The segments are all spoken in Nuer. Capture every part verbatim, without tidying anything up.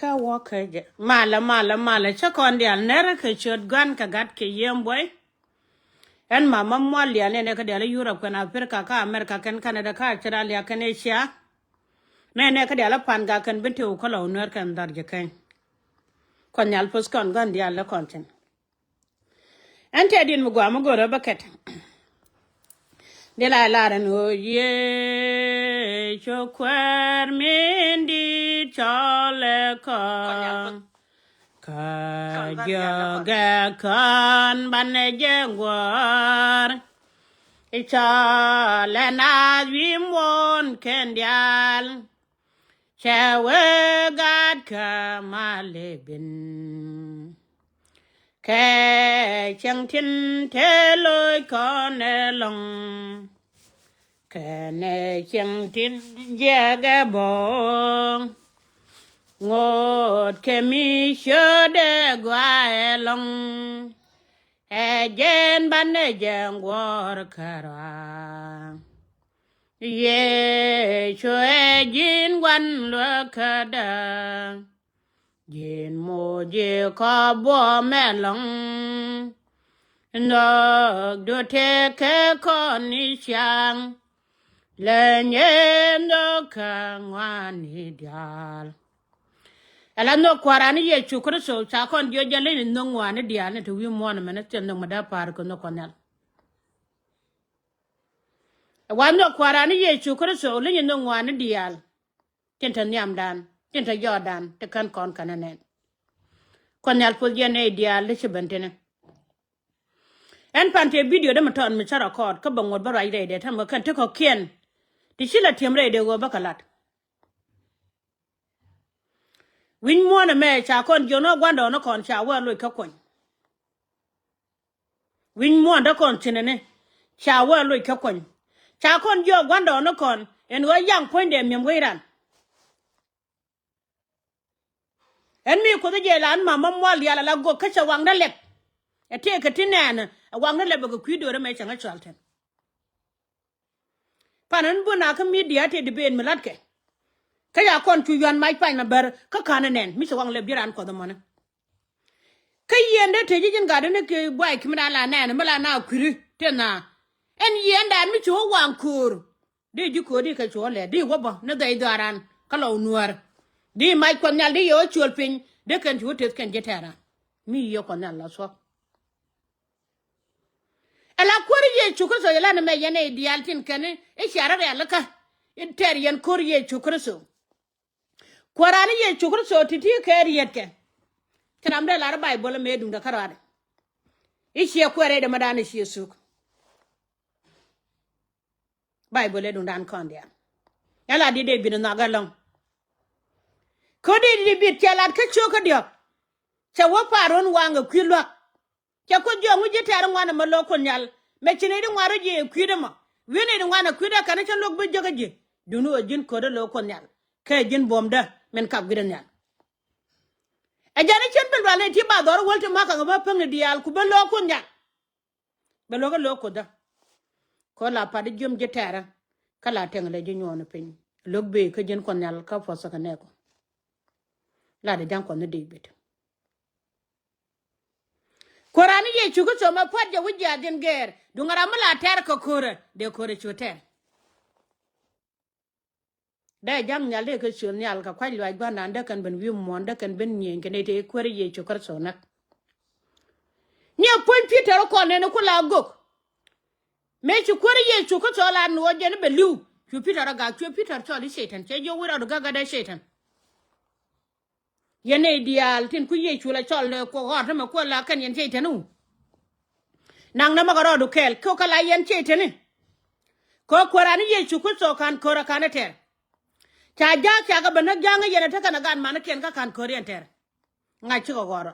Kä wä kä jɛ. Malɛ, malɛ, malɛ. Cä kɔn dial nɛrɛ kɛ ciöt Gua̱n kɛ Gat kɛ Yiëë Buɔy. Ɛn mama mual dial nɛnɛ kä dial Europe kɛn Africa kä America kɛn Canada kä Australia kɛn Asia. Nɛnɛ kä dial Pangak kɛn Bentiu kä Lɔw Nuɛr kɛn Dhɔr Jɛ Keny. Kuɔth Nhial puɔth kɔn Gua̱n dial lɛ kɔn thi̱n. Ɛn tɛ diɛn mi gɔaa mi go̱rä bä kɛt. Dee la lar ɛn ɣöö Yecu Kuäär min di̱i̱t cɔlɛ kɔn. Kä jiökɛ kɔn banɛ jɛ guɔ̱ɔ̱r. I̱ cɔlɛ naath wi̱i̱ muɔ̱ɔ̱n kɛn diaal. Cɛ wee gaat kä malɛ bin. Kɛ cieŋ tin te loc kɔn ɛlɔ̱ŋ. Kɛnɛ cieŋ tin jiɛkɛ bɔ̱ɔ̱ŋ. Ŋot kɛ mi ciötdɛ gɔaa ɛlɔ̱ŋ. Ɛ jɛn banɛ jɛ guɔ̱ɔ̱r kärɔa. Yecu ɛ ji̱n gua̱n luäkädä. Ji̱n moc ji̱ kɔ buɔ̱m ɛlɔ̱ŋ. Nhökdu tëëkɛ kɔn i̱ ciaŋ. Leny ɛ nhök kä ŋɔaani diaal. Ala nhök Kua̱ran ni Yecu Kritho ca kɔn jiök jɛ leny ni nhök ŋɔaani diaal ni te wi̱i̱ muɔ̱ɔ̱n ɛmɛn ni thil nhök mi dee pa̱a̱r kɛ nhök Kuɔth Nhial. Ɛ wa nhök Kua̱ran ni Yecu Kritho leny ni nhök ŋɔaani diaal. Tin te nhiamdan, tin te jɔɔdan, ti kän kɔn kän ɛ nɛn. Kuɔth Nhial puɔth yɛn nɛy diaal ti ci ben tini. Ɛn pan tëë bidio dee mi tɔt mi cä rɛkɔɔd kä bɛ ŋuɔ̱t bä ruac rɛydɛ täämɛ kɛn ti kɔ̱kiɛn. Ti ci la tiɛm rɛydɛ ɣöö bä kɛ lat. Wi̱ny muɔ̱ɔ̱n ɛmɛ ca kɔn jiök ni ɣöö gua̱ndɔɔŋnikɔn ca wä loc kä kuɔny. Wi̱ny muɔ̱ɔ̱n dee kɔn thi̱n ɛni ca wä loc kä kuɔny. Ca kɔn jiök gua̱ndɔɔŋnikɔn ɛn ɣöö yaŋ puɔ̱nydɛ mi̱em wec ran. Ɛn mi Kuoth jɛ la ɛn mama mual diaal ala gök kä cɛ waŋdä lɛp. Ɛ tëëkɛ ti nɛɛnä ɛ waŋdä lɛp ɛ kɛ kui̱ do̱rä mɛ cɛ ŋä cual tɛn. Pan ɛn bun a kä midia tëë di ben mi latkɛ. Kä ya kɔn cu yuan mac pany na bär kä ka̱n ɛ nɛn mi cɛ waŋ lɛp ji̱ raan Kuɔth ɛmɔni. Kä yieen dee te ji̱ ji̱n gat dee ni kɛ buay ki mi da la nɛɛnä mi la na kui̱ri tëë na. Ɛn yieendan mi ci wä waŋ köör. Di ji̱ köödi kɛ cuɔ̱ɔ̱lɛ di wä bä ni dhɛy dhɔaaran kä Lɔw Nuäär. Di mac Kuɔth Nhial di yɛ wä cuɔl piny di kɛn ci wä teth kɛn ji̱ tɛɛran. Mi yiëë Kuɔth Nhial la thuɔ̱k. Ɛ la Kuäär Yecu Kritho yɛ la ni mɛ yɛn ɛ diaal tin kɛn i̱ cia rɔ rialikä. I̱ tɛɛr yɛn ko̱r Yecu Kritho. Kuääran ni Yecu Kritho ti̱ti̱ kɛ riet kɛ. Ci ram dee lar Baibol mëë duŋdɛ kärɔaadɛ. I̱ ciɛ kuɛɛr rɛydɛ mɛ dan i̱ ciɛ thuk. Baibol ɛ duŋdan kɔn diaal. Ɛ la di Dee-bid nhɔak ɛlɔ̱ŋ. Kä Dee-bid cɛ lat kä cio̱k kä diɔ̱k. Cɛ wä pa̱a̱r ruɔ̱n waŋ kɛ kui̱ luäk. Cɛ Kuoth jiɔk ŋu ji̱ tɛ̈r ŋuan ɛmɛ lo̱k Kuoth Nhial. Mɛ ci nɛy di ŋuan rɔ jiɛ kui̱dɛ mɔ. Wi̱i̱ nɛy di ŋuan ɛ kui̱dɛ kɛn cä luäk bi jek ɛ ji̱. Duundɛ ɣöö ji̱n ko̱dɛ lo̱k Kuoth Nhial. Kɛ ji̱n buɔ̱mdä min kap gui̱dɛ nhial. Ɛ jɛn i̱ cien ben rual nɛy ti ba dhɔr wäl ti ma̱k kaŋ bä päŋni diaal ku bä lo̱k Kuoth Nhial. Bɛ lo̱k ɛ lo̱k Kuothdä. Kɛ ɣöö la pat i̱ jiöm ji̱ tɛ̈rä. Kä la tɛŋ lɛ ji̱ nyuɔɔn piny. Lo̱k bëë kä ji̱n Kuɔth Nhial kä puɔ̱th kä nɛɛku. La dee ja̱ŋ Kuɔth ni Dee-bid. Kuääran ni Yecu Kritho mɛ pua̱t jɛ wi̱c jiaath in gɛɛr. Duŋ ram mi la tɛr kɛ ko̱rä dee ko̱rä cu tɛr. Dee ja̱ŋ nhial dee kɛ ciöl nhial kɛ kua̱c luaac gua̱ndan dee kɛn ben wi̱i̱ muɔ̱ɔ̱n dee kɛn ben nyieny kɛ nɛy tëë Kuäär Yecu Kritho näk. Ni ɛ puɔ̱ny Pi̱tɛr kɔn nɛn ku la gök. Mëë ci Kuäär Yecu Kritho la nuɔɔc jɛn i̱ bɛ li̱w cu Pi̱tɛr ɛ gak cuɛ Pi̱tɛr cɔl i̱ Cɛytan cɛ jiök wi̱i̱ rɔɔdu gäk ɛ dee Cɛytan. Yɛn nɛy diaal tin ku Yecu la cɔl ɛ kuɔk ɣɔr tämɛ kuɔl la kɛn yɛn Cɛytani wu. Naŋ nɛ makɛ rɔɔdu kɛɛl kɛ kä la yɛn Cɛytani. Kɛ Kuääran ni Yecu Kritho ka̱n ko̱rä ka̱n ɛ tɛr. Ca ja̱a̱k cakɛ bä näk ja̱a̱ŋ ɛ yɛn ɛ tekɛn ɛ gat manikiɛn kä ka̱n ko̱r yɛn tɛr. Ŋa̱c cikɛ ɣɔrä.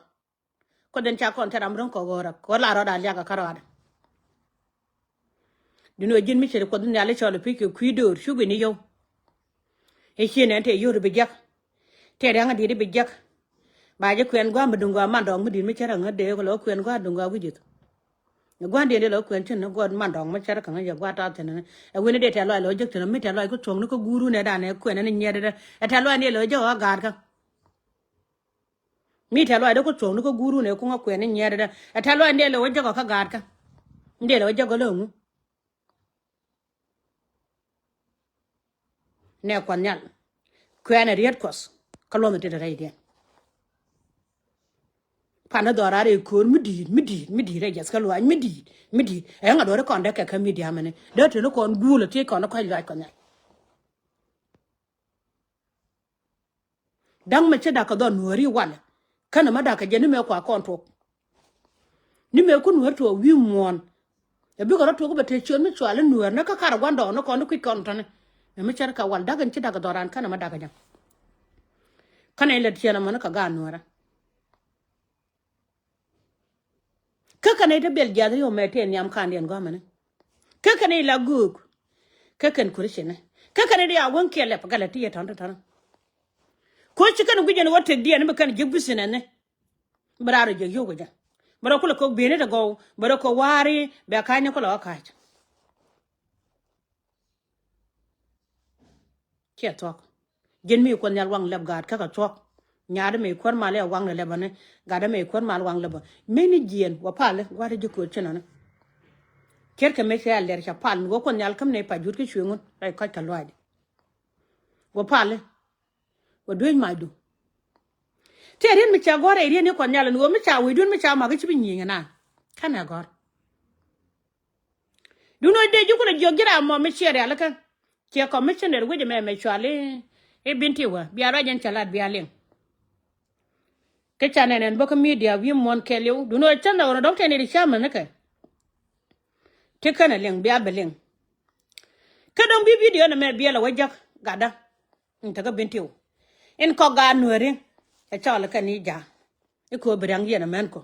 Kuoth in ca kɔn te ram ro̱ŋ kɔ ɣöörä kɛ ɣöö la rɔɔdɛ a liak ɛ kärɔaadɛ. Duundɛ ɣöö ji̱n mi ce̱t Kuɔth Nhial i̱ cɔl i̱ pi̱c kɛ kui̱ döör cuk in i̱ yio̱w. I̱ cië nɛn tëë yio̱w ti bi jiäk. Tëë ria̱ŋ in di̱i̱t i̱ bi jiäk. Ba ji̱ kuɛn gua̱a̱r mi duŋ gɔaa mandɔɔŋ mi di̱i̱t mi cä rɛ ŋätdee kɛ lo̱k kuɛn gua̱a̱r duŋ gɔaa wi̱c ji̱th. Ɛ gua̱a̱r diɛn dee lo̱k kuɛn cin ni gua̱a̱r mandɔɔŋ mi cä rɛ kɛ ŋäc yɛ gua̱a̱r ta̱a̱ thi̱n ni ɛ wi̱n in dee tɛ̈th lɔaac lo̱k jek thi̱n mi tɛ̈th lɔaac kä thuɔ̱ŋni kä guur wun ɛ danɛ kuɛn ɛn in nyiɛt ɛdɛ ɛ tɛ̈th lɔaac in dee lo̱k jek ɣɔ̱ ga̱a̱t kä. Mi tɛ̈th lɔaacdä ku cuɔ̱ŋni kä guurun ɛ kuŋä kuɛn ni nyiɛɛt dä. Ɛ tɛ̈th lɔaac ni dee lɛ wä jäk ɔ kä gaatka. Ni dee lɛ wä jäk ɔ lɛ ŋu. Nɛ Kuɔth Nhial. Kuɛn ɛ riet Kuɔth. Kä luɔ̱nh ɛ tet ɛ rɛydiɛn. Pan ni dhɔran rɛy köör mi di̱i̱t, mi di̱i̱t, mi di̱i̱t, rɛy jiath kä luaac mi di̱i̱t, mi di̱i̱t. Ɛŋa duɔ̱ɔ̱ri kɔn dee kɛ kä midia mɛni. Dee teni kɔn guul ɛ thiec kɔn ni kɔc luaac Kuɔth Nhial. Da̱ŋ mɛ ci da̱k kɛ dhɔr Nuääri walɛ. Känɛ mɛ da̱k kɛ jɛ ni mëë kua kɔn tuɔk. Ni mëë ku Nuäär tuɔɔk wi̱i̱ muɔ̱ɔ̱n. Ɛ bikɛ rɔ tuɔk bɛ te ciöt mi cual i̱ Nuäär ni kä karɛ gua̱ndɔɔŋ ni kɔn ni kui̱c kɔn tɔ̱ni. Ɛ mi cär kɛ wal da̱k in ci da̱k kɛ dhɔr raan känɛ mɛ da̱k kɛ jɛ. Känɛ in lät ciɛn ɛmɔni kɛ gaat Nuäärä. Kä kɛn nɛy te biɛl jiath ri ɣöö mɛ tëë nhiam ka̱ndiɛn gɔ̱a̱mɛni. Kä kɛn nɛy la göök. Kä kɛn Christian ni. Kä kɛn nɛy di a wäŋkiɛ lɛp galɛ ti yɛ tɔ̱n ti tɔ̱n. Koci kɛn guic ɛn ɣöö tëkdiɛn bi kɛn jiäk business ni. Bɛ raar ɔ jiäk yio̱w kɛ jɛ. Bɛ rɔ kulɛ kok bi̱i̱ni ti gɔw bɛ rɔ kok wa̱a̱ri bɛ ka̱ny ni kulɛ ɣä ka̱c. Ciɛ thuɔ̱k. Ji̱n mi Kuɔth Nhial waŋ lɛp gaat kä kɛ thuɔ̱k. Nyaat mi kuäär mal i̱ a waŋ lɛ lɛp ɔni. Gat mi kuäär mal waŋ lɛp ɔ. Meni jiɛn wä pali gua̱a̱r ji̱ kööt ci nɔni. Ciɛt kɛ mi cɛ a lɛr ca pal mi wä Kuɔth Nhial käm ni pa jut kä cueŋun rɛy kɔc kɛ luaacdi. Wä pali. Wä dueec macdu. Tëë riet mi ca gɔ̱r rɛy riet ni Kuɔth Nhial ni wä mi ca wecdun mi ca mak i̱ ci bi nyieny ɛnan. Kɛnɛ gɔ̱r. Duundɛ dee ji̱ kulɛ jiök ji̱ ram mɔ mi ciɛ rialikä. Ciɛ commissioner wi̱c ɛmɛ mɛ cuali i̱ Binti wä bia ruac ɛn cɛ lat bia liŋ. Kä ca nɛn ɛn bä kä media wi̱i̱ muɔ̱n kɛɛliw duundɛ cä nhɔk ni dɔ̱ŋ tɛn i̱ ri cä mänikɛ. Ti känɛ liŋ bia bɛ liŋ. Kä dɔ̱ŋ bi video nɛmɛ biɛl ɛ wä jäk gatdä. In tekä Binti wä in kɔk gaat Nuääri. Ɛ cɔl kɛn i̱ ja̱a̱ i̱ köö bi riaŋ yɛn ɛmɛn kɔ.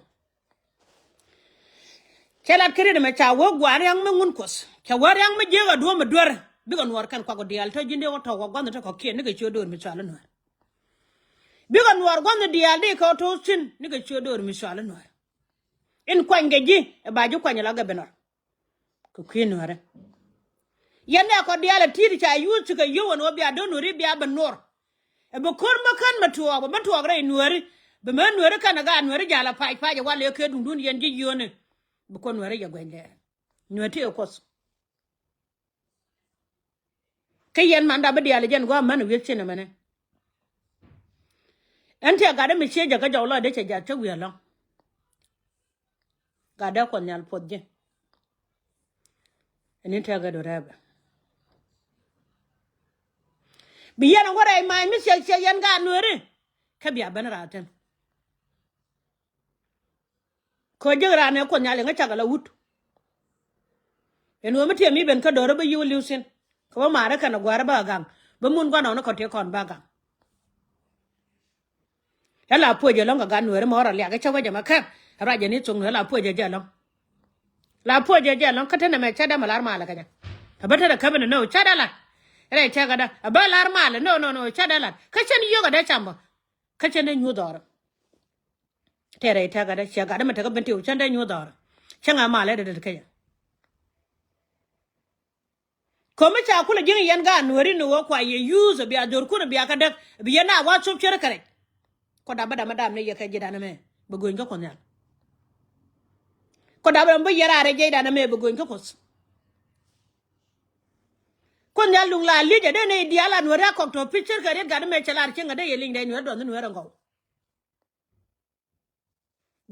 Cɛ lat kä riet ɛmɛ ca wä gua̱a̱r riaŋ mi ŋun Kuɔth cɛ wä riaŋ mi jiäk a duɔ̱ɔ̱m mi duer. Bikɛ nuɔɔr kɛn kuak ɔ diaal tɔ̱ ji̱n dee wä tɔ̱ wä gua̱nh tɔ̱ kɔ̱kiɛn nikɛ ciö döör mi cual i̱ Nuäär. Bikɛ nuɔɔr gua̱nh diaal dee kɛ wä to̱ thi̱n nikɛ ciö döör mi cual i̱ Nuäär. In kuanykɛ ji̱ ɛ ba ji̱ kuany la gɛ bi nɔr. Kɛ kui̱ Nuääri. Yɛn nɛ kɔ diaal ɛ ti̱i̱t ca yuuth ci kɛ yio̱w ɛn ɣöö bia do̱n Nuääri bia bi nuɔr. Ɛ bi ko̱r mä kän mɛ tuɔɔk bɛ mä tuɔɔk rɛy Nuääri. Bɛ mä Nuääri kän ɛ gaat Nuääri ja̱l ɛ pac pac ɛ wal ëë kɛ duŋdun yɛn ji̱ yio̱o̱ni. Bi ko̱r Nuääri yɛ guɛny lɛɛr. Nuääri ti ɛ Kuɔth. Kä yɛn manda bi diaal jɛn gua̱a̱ män wi̱eth cin ɛmɛnɛ. Ɛn tiɛ gatdä mi ciec jɛ kä jɔw lɔcdä cɛ jath cä wi̱i̱ ɛlɔ̱ŋ. Gatdä Kuɔth Nhial puɔth ji̱. Ɛn in tɛk gat rɛpɛ. Bi yɛn ɛ wä rɛy mac mi ciɛ ciɛ yɛn gaat Nuääri. Kä bia ben raar thin. Kɛ jiäk raan ɛ Kuoth Nhial in ŋäc cakɛ la wut. Ɛn ɣöö mi tiɛm i̱ ben kä do̱rä bä yiw li̱w thi̱n kɛ bä maarä kɛn ɛ gua̱a̱rä bä gaŋ. Bä mun gua̱n ɔn kɔn tiɛ kɔn bä gaŋ. Ɛ la puɔc ɛlɔ̱ŋ kɛ gat Nuääri mɛ ɣɔr ɛ liak ɛ cä wec ɛmɛ kɛp ɛ ruac ɛn i̱ thok Nuääri la puɔc ɛ jɛ ɛlɔ̱ŋ. La puɔc ɛ jɛ ɛlɔ̱ŋ kä te nɛmɛ cä dämɛ lar malɛ kɛ jɛ. Ɛ bä te rɛ käp ɛn ɛ nɛ ɣöö cä dä lat. Ɛ rɛ cɛ kɛ dä ɛ bä lar malɛ nɛ ɣöö nɛ ɣöö cä dä lat kä cɛn yio̱k ɛ dee cam bä. Kä cɛn dee nyuuth dhɔrä. Tɛrɛ i̱ tɛk gatdä ciɛ gatdä mi tekä Bentiu cän dee nyuuth dhɔrä. Cäŋ a malɛ dee dee kä yɛ. Ko̱mi ca kulɛ ji̱ŋ yɛn gaat Nuääri ni ɣöö kua yɛ yuuth bia dhorkun bia kä däk bi yɛn na wa thop cärä kärɛc. Kɔ dap bä dam mi dam ni yɛ kɛ ji̱dan ɛmɛ bi göny kä Kuɔth Nhial. Kɔ dap bä dam bi yɛ raar ɛ jiɛcdan ɛmɛ bi göny kä Kuɔth. Kuɔth Nhial luŋ la li̱c ɛ dee nɛy diaal a Nuääri a kɔk tɔ̱ pi̱c cärkɛ riet gat ɛmɛ cɛ lar cieŋ ɛ dee yɛ li̱ny dee Nuääri duɔth ni Nuääri ɛ gɔw.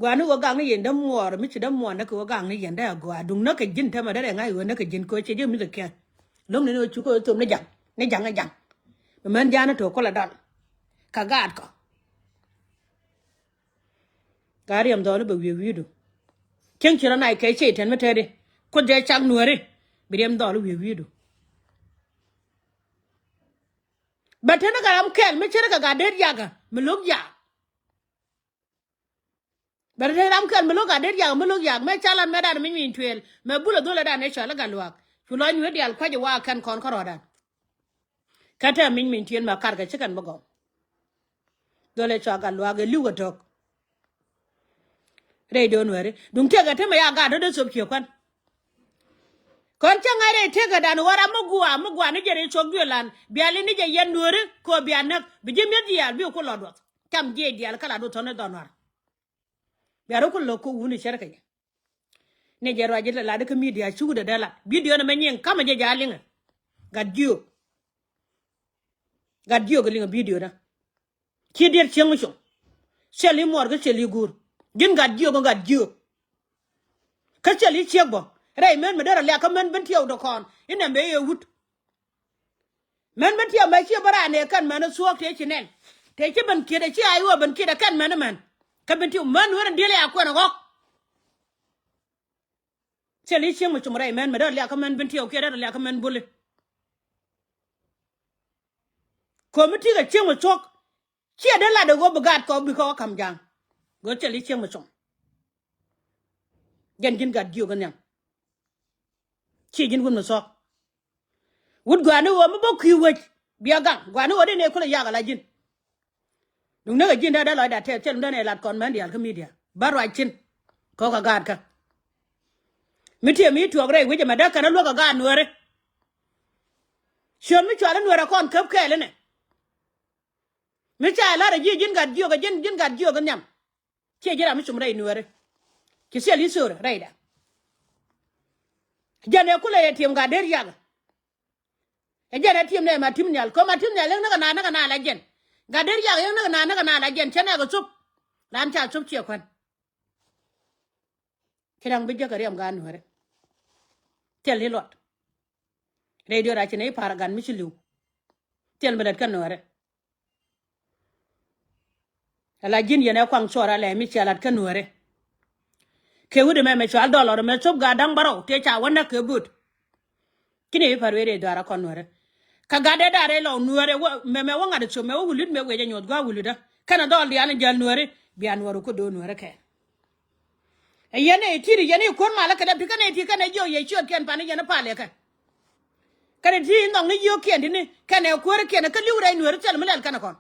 Gua̱a̱ni ɣöö gakni yɛn dämuɔɔr mi ci dämuɔɔr näk kɛ ɣöö gakni yɛn dee agɔaa duŋ näk kɛ ji̱n tämɛ derɛ ŋa̱c ɣöö näk kɛ ji̱n kɛ ɣöö ciɛ ji̱ mi̱th kɛ kiɛn. Lo̱ŋni ni ɣöö cukɛ ɣöö thom ni ja̱ŋ ni ja̱ŋ ni ja̱ŋ. Mɛ män ja̱a̱ni to̱o̱k kulɛ dɔl kɛ gaatkɔ. Gaa riɛm dhɔɔli bɛ wi̱i̱ wi̱i̱du. Cieŋ ci rɔ nac kɛ ciey tɛn mi tɛɛdi Kuoth jɛ cak Nuääri bi riɛm dhɔɔli wi̱i̱ wi̱i̱du. Bɛ teni kɛ ram kɛl mi ceri kɛ gat deet yakä mi lo̱k yaak. Bɛ te ram kɛl mi lo̱k a det yak mi lo̱k yak mɛ calan mɛ dan mi nyuiny tuëël mɛ bulɛ dholɛ dan ɛ cɔal i̱ gat luaak. Cu lɔc nyueth diaal kua̱c i̱ waak kɛn kɔn kärɔɔdan. Kä te mi nyuiny tuëël mɛ karkɛ ci kɛn bi gɔw. Dholɛ cɔal gat luaak ɛ li̱w kɛ to̱k. Rɛy do̱n wääri duŋ tëëkɛ te mɛ ya gat do̱dɛ thop cië kuan. Kɔn cä ŋa̱c rɛy tëëkɛ dan wä ram mi gua̱a̱ mi gua̱a̱ ni jɛ rɛy cuɔk duëël an bia li̱n ni jɛ yɛn nuääri kɛ ɣöö bia näk bi ji̱ mi̱eth diaal bi ku lɔ duɔth. Cam jiɛc diaal kä lat wä thɔn i̱ dhɔn nuar. Bia rɔ ku lo̱k kä wuni cär kɛ jɛ. Ni jɛ ruac ji̱ la lat kä midia cuk dee dee lat. Bidio ni mɛ nyiŋ kamɛ jɛ ja liŋɛ. Gat jiök. Gat jiök liŋɛ bidio na. Ci diet cieŋ mi com. Ciɛl i̱ muɔr kä ciɛl i̱ guur. Ji̱n gat jiök kä gat jiök. Kä ciɛl i̱ ciek bä rɛy män mi derɛ liak kä män ben tiɛw dɔkɔn inɛ mëë yɛ wut. Män ben tiɛw mɛ ciɛ bä raan ëë kɛn män thuɔɔk tëë ci nɛn tëë ci ben kiet ɛ ci a iwä ben kiet ɛ kɛn män män. Kä ben tiɛw män wen in diel ya kuɛn ɛ ɣɔk. Ciɛl i̱ cieŋ mi com rɛy män mi derɛ liak kä män ben tiɛw kiɛ derɛ liak kä män buli. Komi tikɛ cieŋ mi thuɔ̱k. Ciɛ dee lat ɛ ɣöö bi gaat kɔ bikɛ ɣä ka̱m ja̱a̱ŋ. Ɣöö thil i̱ cieŋ mi com. Jɛn ji̱n gat jiök in nhiam. Ciɛ ji̱n wut mi thuɔ̱k. Wut gɔaa ni ɣöö mi bä kui̱ wec bia gaŋ gɔaa ni ɣöö dee nɛy kulɛ yak ala ji̱n. Duŋ näk ɛ ji̱n dee dee lɔcda tɛth thil mi dee nɛy lat kɔn mɛn diaal kä midia bä ruac thi̱n. Kɔk kɛ gaatkä. Mi tiɛ mi tuɔɔk rɛy wec ɛmɛ dee kɛn ɛ luäk kɛ gaat nuääri. Ciöt mi cual i̱ nuäärä kɔn käp kɛɛl inɛ. Mi ca ɛ la̱rä ji̱ ji̱n gat jiök ɛ ji̱n ji̱n gat jiök in nhiam. Ciɛ ji̱ ram mi cum rɛy nuääri. Ci thil i̱ thöörä rɛyda. Jɛn ɛ kulɛ yɛ tiɛm gat der yak. Ɛ jɛn ɛ tiɛm nɛ ma ti̱m nhial kä ma ti̱m nhial yäŋ näk ɛ na näk ɛ na la jɛn. Gat der yak yäŋ näk ɛ na näk ɛ na la jɛn cä nɛk ɛ thop. Ran ca thop ciɛ kuän. Ci da̱ŋ bi jäk kɛ riɛm gaat nuääri. Thil i̱ luɔt. Rɛy diɔt a ci nɛy pa̱a̱r ɛ gat mi ci li̱w. Thil mi lät kä nuääri. Ala ji̱n yɛn ɛ kuaŋ cuɔr alɛ mi cia lat kä nuääri. Kɛ wut ɛmɛ mɛ cual dɔlɔr ɛmɛ thop gaat da̱ŋ bärɔw tëë ca wä näk kɛ böt. Ci nɛy pa̱a̱r wee rɛy dhuaar a kɔn nuääri. Kä gat dee da̱a̱r rɛy lɔw nuääri mɛmɛ wä ŋa̱t ɛ thop mɛ wä wulüt mɛ wecä nyuɔth gua̱a̱ wulütdä. Kɛnɛ dhɔl diaal in jäl nuääri bia nuääri ku do̱o̱k nuääri kɛɛl. Ɛ yɛn ɛ ti̱t yɛn i̱ kuäär malä kɛ dee pi̱ kɛn ɛ ti̱t kɛn ɛ jiök yɛ ciötkiɛn pa̱n i̱ yɛn i̱ palɛ kɛ. Kɛn ɛ ti̱t i̱ nhɔkni yio̱o̱kiɛn di̱tni kɛn ɛ kuäärikiɛn kä li̱w rɛy nueeri thil mi lɛl kɛn ɛ kɔn.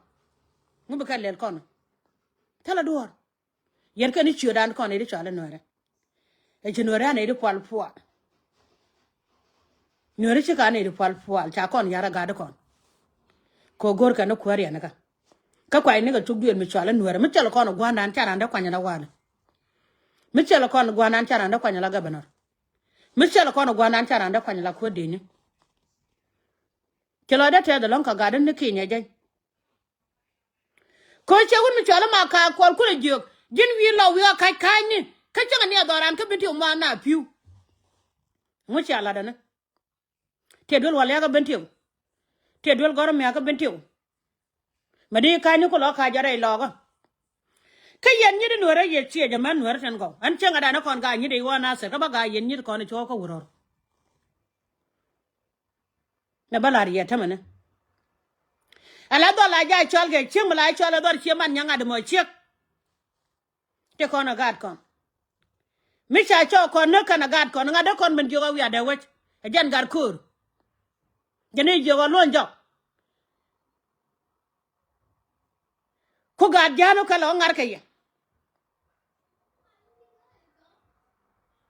Ŋu bi kɛn lɛl kɔn. Thilɛ duɔ̱ɔ̱r. Yɛn kɛn i̱ ciötdan kɔn i̱ di cɔal i̱ nueerɛ. Ɛ ci nueeri an i̱ di pual pual. Nueeri ci kan i̱ di pual pual ca kɔn yar ɛ gat i̱ kɔn. Kɛ ɣöö go̱o̱rkɛ ni kuääriɛn ikä. Kä kuay nikɛ cuk duël mi cɔal i̱ nueerɛ mi thil kɔn ɛ gua̱a̱ndan ca raan dee kuany ala wal. Mi thil kɔn ɛ gua̱a̱ndan ca raan dee kuany ala gabɛnɔr. Mi thil kɔn ɛ gua̱a̱ndan ca raan dee kuany ala kuäär di̱i̱ni. Ci lɔcdä tɛth ɛlɔ̱ŋ kɛ gatdä ni kinyɛ jɛny. Kä cɛ wut mi cɔal i̱ ma ka kuɔl kulɛ jiök ji̱n wi̱i̱ lɔ wi̱i̱ a ka̱c ka̱cni kä cäŋɛ ni ɛ dhɔran kä Bentiu muath na pi̱w. Ŋu cia latdä ni. Tiɛ duel wal yakä Bentiu. Tiɛ duel gɔ̱rä miakä Bentiu. Mɛ di ka̱cni ku lɔ ka̱c jɛ rɛy lɔkä. Kä yɛn nyit i̱ nueerä yɛ ciɛ jɛ män nueerä tɛn gɔw ɛn cäŋɛ danɛ kɔn gaa nyit i̱ wä nathir kä bä gaa yɛn nyit kɔn i̱ cuɔ̱ɔ̱kä wurɔr. Nɛ bä lar yɛ tämɛ ni. Ala dhɔl la ja cɔl kɛ ciek mi la cɔl ɛ dhɔl cie man nyaŋ adɛ mɔ ciek. Ti kɔn ɛ gaat kɔn. Mi ca cɔk kɔn näk kɛn ɛ gaat kɔn ŋa̱t dee kɔn min jiök ɛ wiatdɛ wec ɛ jɛn gat köör. Jɛn i̱ jiök ɛ luɔ̱ny jɔk. Ku gaat ja̱a̱n ɔ kɛ lɔ ŋa̱r kɛ yɛ.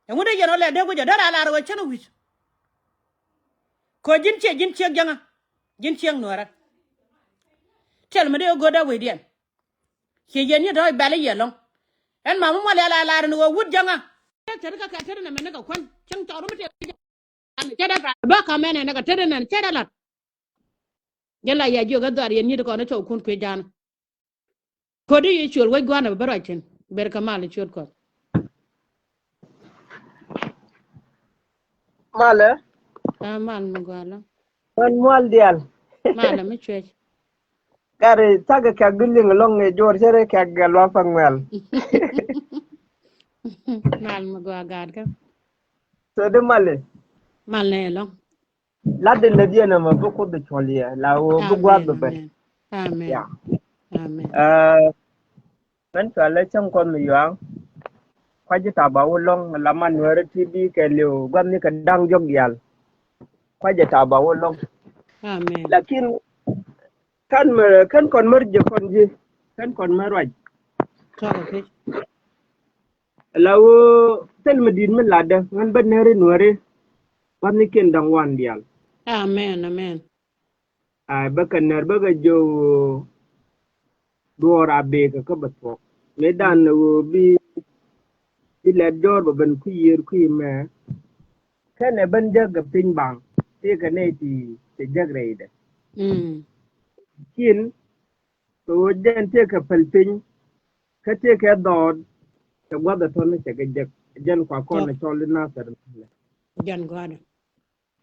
Ɛŋu dee yɛn ɔ lɛ dee guic ɔ dee raa lar ɣöö cän ɔ wi̱c. Kɛ ji̱n ciɛ ji̱n ciek jäŋä ji̱n ciek nuäärä. Thil mi dee ɣöö go̱o̱r dee wecdiɛn. Ciɛ yɛn nyi tɔ̱ bɛl i̱ yɛ lɔ̱ŋ. Ɛn mam mi mual yɛ la lar ɛn ɣöö wut jäŋä. Cɛ tet kɛ kɛ tet ɛn ɛmɛ ni kɛ kuän cäŋ cɔɔr mi tëë. Cɛ dee rat bä ka̱m ɛn ɛn ɛ kɛ tet ɛn ɛn cɛ dee lat. Jɛ la ya jiök ɛ dhɔaar yɛn nyi̱t kɔn ɛ cɔw kun kui̱ ja̱a̱n. Ko̱di yi cuɔl wec gua̱a̱n ɛ bä ruac thi̱n ber kɛ mal ɛ ciöt kɔn. Malɛ. A mal mi gua̱a̱n lɔ. Ɣän mual diaal. Malɛ mi cuec. Gat i̱ thak i̱ kɛk di liŋ lɔŋ i̱ juɔr cär i̱ kɛk gɛl wa paŋ mɛl. Mal mi gɔaa gaat kä. So di mali. Mal nɛ lɔŋ. Lat di lät yɛn ɛmɛ bi Kuoth bi cuɔl yɛ la woo bi gua̱a̱th bi ben. Amen. Amen. Mɛn cual lɛ cäŋ Kuɔth mi yuaŋ. Kua̱c ji̱ tap a wä lɔŋ la man nuɛɛrä ti bi kɛ liw gua̱thni kɛ da̱ŋ jɔk diaal. Kua̱c ji̱ tap a wä lɔŋ. Amen. Lakin kän mɛ kän kɔn mär ji̱ kɔn ji̱ kän kɔn mär ruac. La wä thil mi di̱i̱t mi latdä ŋän bä nääri nuɛɛri. Gua̱thnikiɛn da̱ŋ wan diaal. Amen, amen. Ay bä kɛ nɛr bä kɛ jiök duɔɔr a bëë kɛ kä bɛ thuɔ̱k. Mëë dan ɛ ɣöö bi, bi lɛt jɔɔr bɛ ben kui̱ yiër kui̱ mɛ. Kɛnɛ ben jäk kɛ piny baŋ. Tëëkɛ nɛy ti cɛ jäk rɛydɛ. Cin kɛ ɣöö jɛn tëëkɛ päl piny. Kä tëëkɛ dhɔɔt cɛ gua̱th ɛ tɔ̱n cɛ kɛ jäk. Jɛn kua kɔn ɛ cɔl i̱ Nathɛr. Jɛn gua̱a̱dɛ.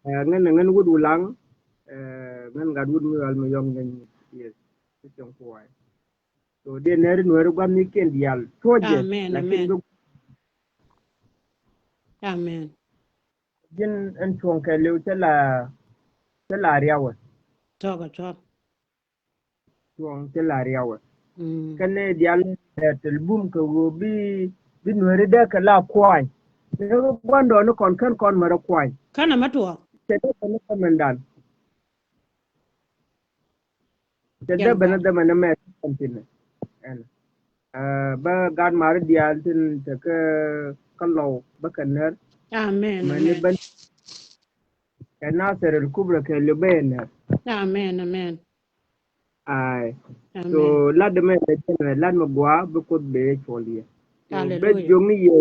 Ɛ, ŋän, ŋän wut Wulaŋ, ɛ, ŋän gat wut mi ɣal mi yɔŋ jɛn, yes, ti cieŋ kuay. So diɛ nɛri nuɛri gua̱n ni kiɛn dial tuɔcɛ. Amen, lakin amen. Bi amen. Ji̱n ɛn cuɔ̱ŋ kɛ liw cɛ la, cɛ la riawɛ. Tɔk a tɔk. Cuɔ̱ŋ ti la riawɛ. Kɛn ni dial, ɛ, tɛl bum kɛ ɣöö bi, bi nuɛri dee kɛ la kuany. Ni guandɔ ni kɔn kɛn kɔn mɛrɛ kuany. Kɛn a mɛ tuɔɔk. Cɛ dee kɛn ni kɔmɛndan. Cɛ dee ben ni dhɛmɛ ni mɛ kɔn thin. Ɛn. Ɛ, bä gat mari dial tin te kä, kä lɔw bä kɛ nɛr. Amen, amen. Mɛ ni ben kɛ Nathɛr el kubra kɛ liw bä nɛr. Amen, amen. Ai. Amen. So lat mɛ lɛ jɛn lat mɛ gua bi Kuoth bɛ cuɔl yɛ. So bɛ jong ni yɛ,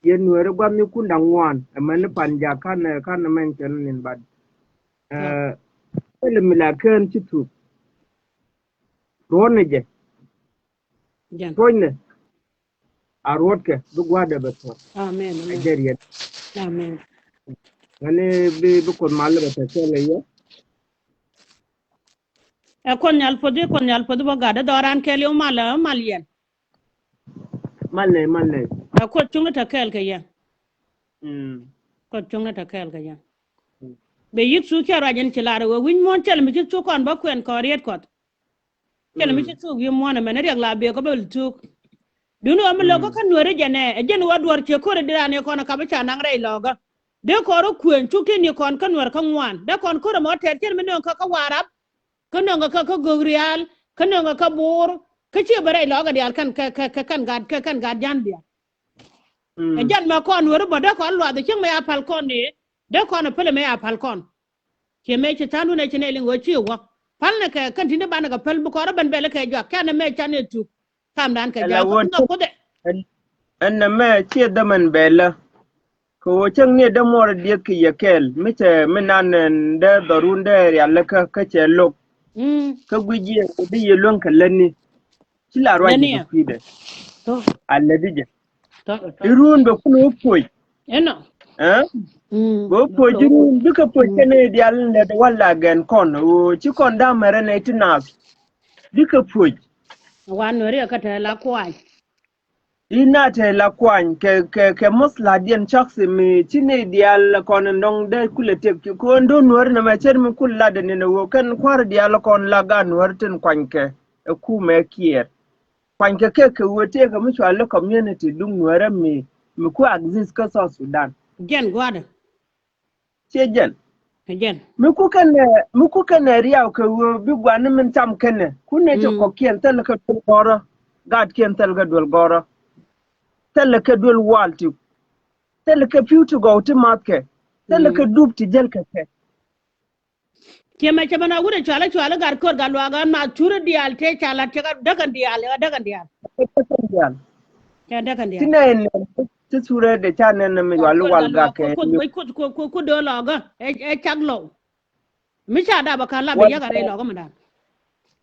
yɛ nuɛri gua̱n ni kun daŋ ŋuan. Ɛmɛ ni pan ja kan, kan mɛn cɛ ni nin bat. Ɛ, kɛl mi la kɛn ci thuk. Ruɔn ni jɛ. Tuɔcnɛ a ruɔtkɛ bi gua̱dɛ bɛ thuɔ̱k. Amen, amen. A jɛ riɛt. Amen. Ŋäni bi, bi Kuoth mal bɛ tɛ kɛl ɛ yɛ. Ɛ Kuoth Nhial puɔthi, Kuoth Nhial puɔthi bä gat dɔɔran kɛl yɛ mal, mal yɛn. Mal nɛ, mal nɛ. Ɛ Kuoth cuŋni tɛ kɛl kɛ yɛn. Kuoth cuŋni tɛ kɛl kɛ yɛn. Bɛ yik thuk cɛ ruac in ci lar ɛ wee wi̱ny muɔ̱ɔ̱n cɛl mi ci thuk kɔn bä kuɛn kɔn riet Kuɔth. Cɛn mi ci thuk yi muɔ̱n ɛmɛn riɛk la biɛ kɔ bɛ thuk. Duni wä mi lɔkä kä nuɛri jɛnɛ ɛ jɛn wä duɔr ciɛ ko̱ri di ran yɛ kɔn ɛ kap i̱ ca naŋ rɛy lɔkä. Dee kɔn rɔ kuën cuk tin yɛ kɔn kä nuɛr kä ŋuan dee kɔn ko̱ri mɔ tɛt cɛn mi nöŋ kä kä Warap. Kä nöŋ kä kä Gogrial kä nöŋ kä kä Bor. Kä ciɛ bɛ rɛy lɔkä diaal kɛn kɛ kɛ kɛn gat kɛ kɛn gat jan diaal. Ɛ jɛn mɛ kɔn nuɛri bä dee kɔn luath ɛ cieŋ mɛ ya pal kɔn ni dee kɔn ɛ päl mɛ ya pal kɔn. Ciɛ mëë ci tha̱a̱ŋdun ɛ ci nɛy liŋ ɣöö ci wä. Pälnɛ kɛ kɛn ti̱n ti banɛ kɛ päl bi kɔn rɔ ben bɛl kɛ juak kɛn ɛ mëë can ɛ tuk. Kamdan kɛ jɔak kä bi nhɔk Kuoth ɛ. Ɛn, ɛn nɛ mɛ ciɛ dhämɛn bɛlä. Kɛ ɣöö cäŋ ni dämuɔr diɛk kɛ yɛ kɛɛl mi cɛ mi nan ɛn dee dhɔrun dee rialikä kä cɛ lo̱k. Kä guic yɛ kɛ bi yɛ luäŋ kɛ lätni. Ci la ruac ni kɛ kui̱dɛ. A lätdi jɛ. Iruun bɛ kun wä puɔc. Ɛnɔ. Ɛ? Bɛ wä puɔc iruun bikɛ puɔc kɛn i̱ dial in lɛt wal la gɛn kɔn ɣöö ci kɔn da̱a̱m mɛrɛ nɛ ti naath. Bikɛ puɔc. Wan nuɛri ɛ kä te la kuany. I̱ na te la kuany kɛ kɛ kɛ moth la diɛn cak si mi ci ni dial kɔn in dɔŋ dee kulɛ tek ci kɔn do̱ nuɛri nɛ mɛ cɛr mi kul la dɛ ni nɛ ɣöö kɛn kua̱r dial kɔn la ga nuɛri tin kuany kɛ ɛ kumɛ kiɛɛr. Kuanykɛ kɛ kɛ ɣöö tëëkɛ mi cɔal i̱ community duŋ nuäärä mi, mi ku exist kä South Sudan. Jɛn gua̱dä. Ciɛ jɛn. Ɛ jɛn. Mi ku kɛnɛ, mi ku kɛnɛ riaw kɛ ɣöö bi gua̱ni min cam kɛnɛ. Ku nɛ cɛ kɔkiɛn thilɛ kɛ duel gɔ̱rä. Gaatkiɛn thilɛ kɛ duel gɔ̱rä. Thilɛ kɛ duel wal ti. Thilɛ kɛ pi̱w ti gɔw ti math kɛ. Thilɛ kɛ dup ti jäl kɛ kɛ. Ciɛ mɛ cɛ mɛn a wut ɛ cual ɛ cual ɛ gat ko̱r gat luaak ɛ ma thurä diaal tëë ca lat cɛ kɛ däkɛn diaal ɛ däkɛn diaal. Däkɛn diaal. Cɛ däkɛn diaal. Ti nɛ nɛ ti thurä dee ca nɛn nɛ mi wal wal gak kɛ. Kuoth kuoth kuoth kuoth do̱ lɔɔkä ɛ cak lɔw. Mi ca dap ɛ ka̱n lap ɛ yäk a rɛy lɔɔkä mi da̱a̱n.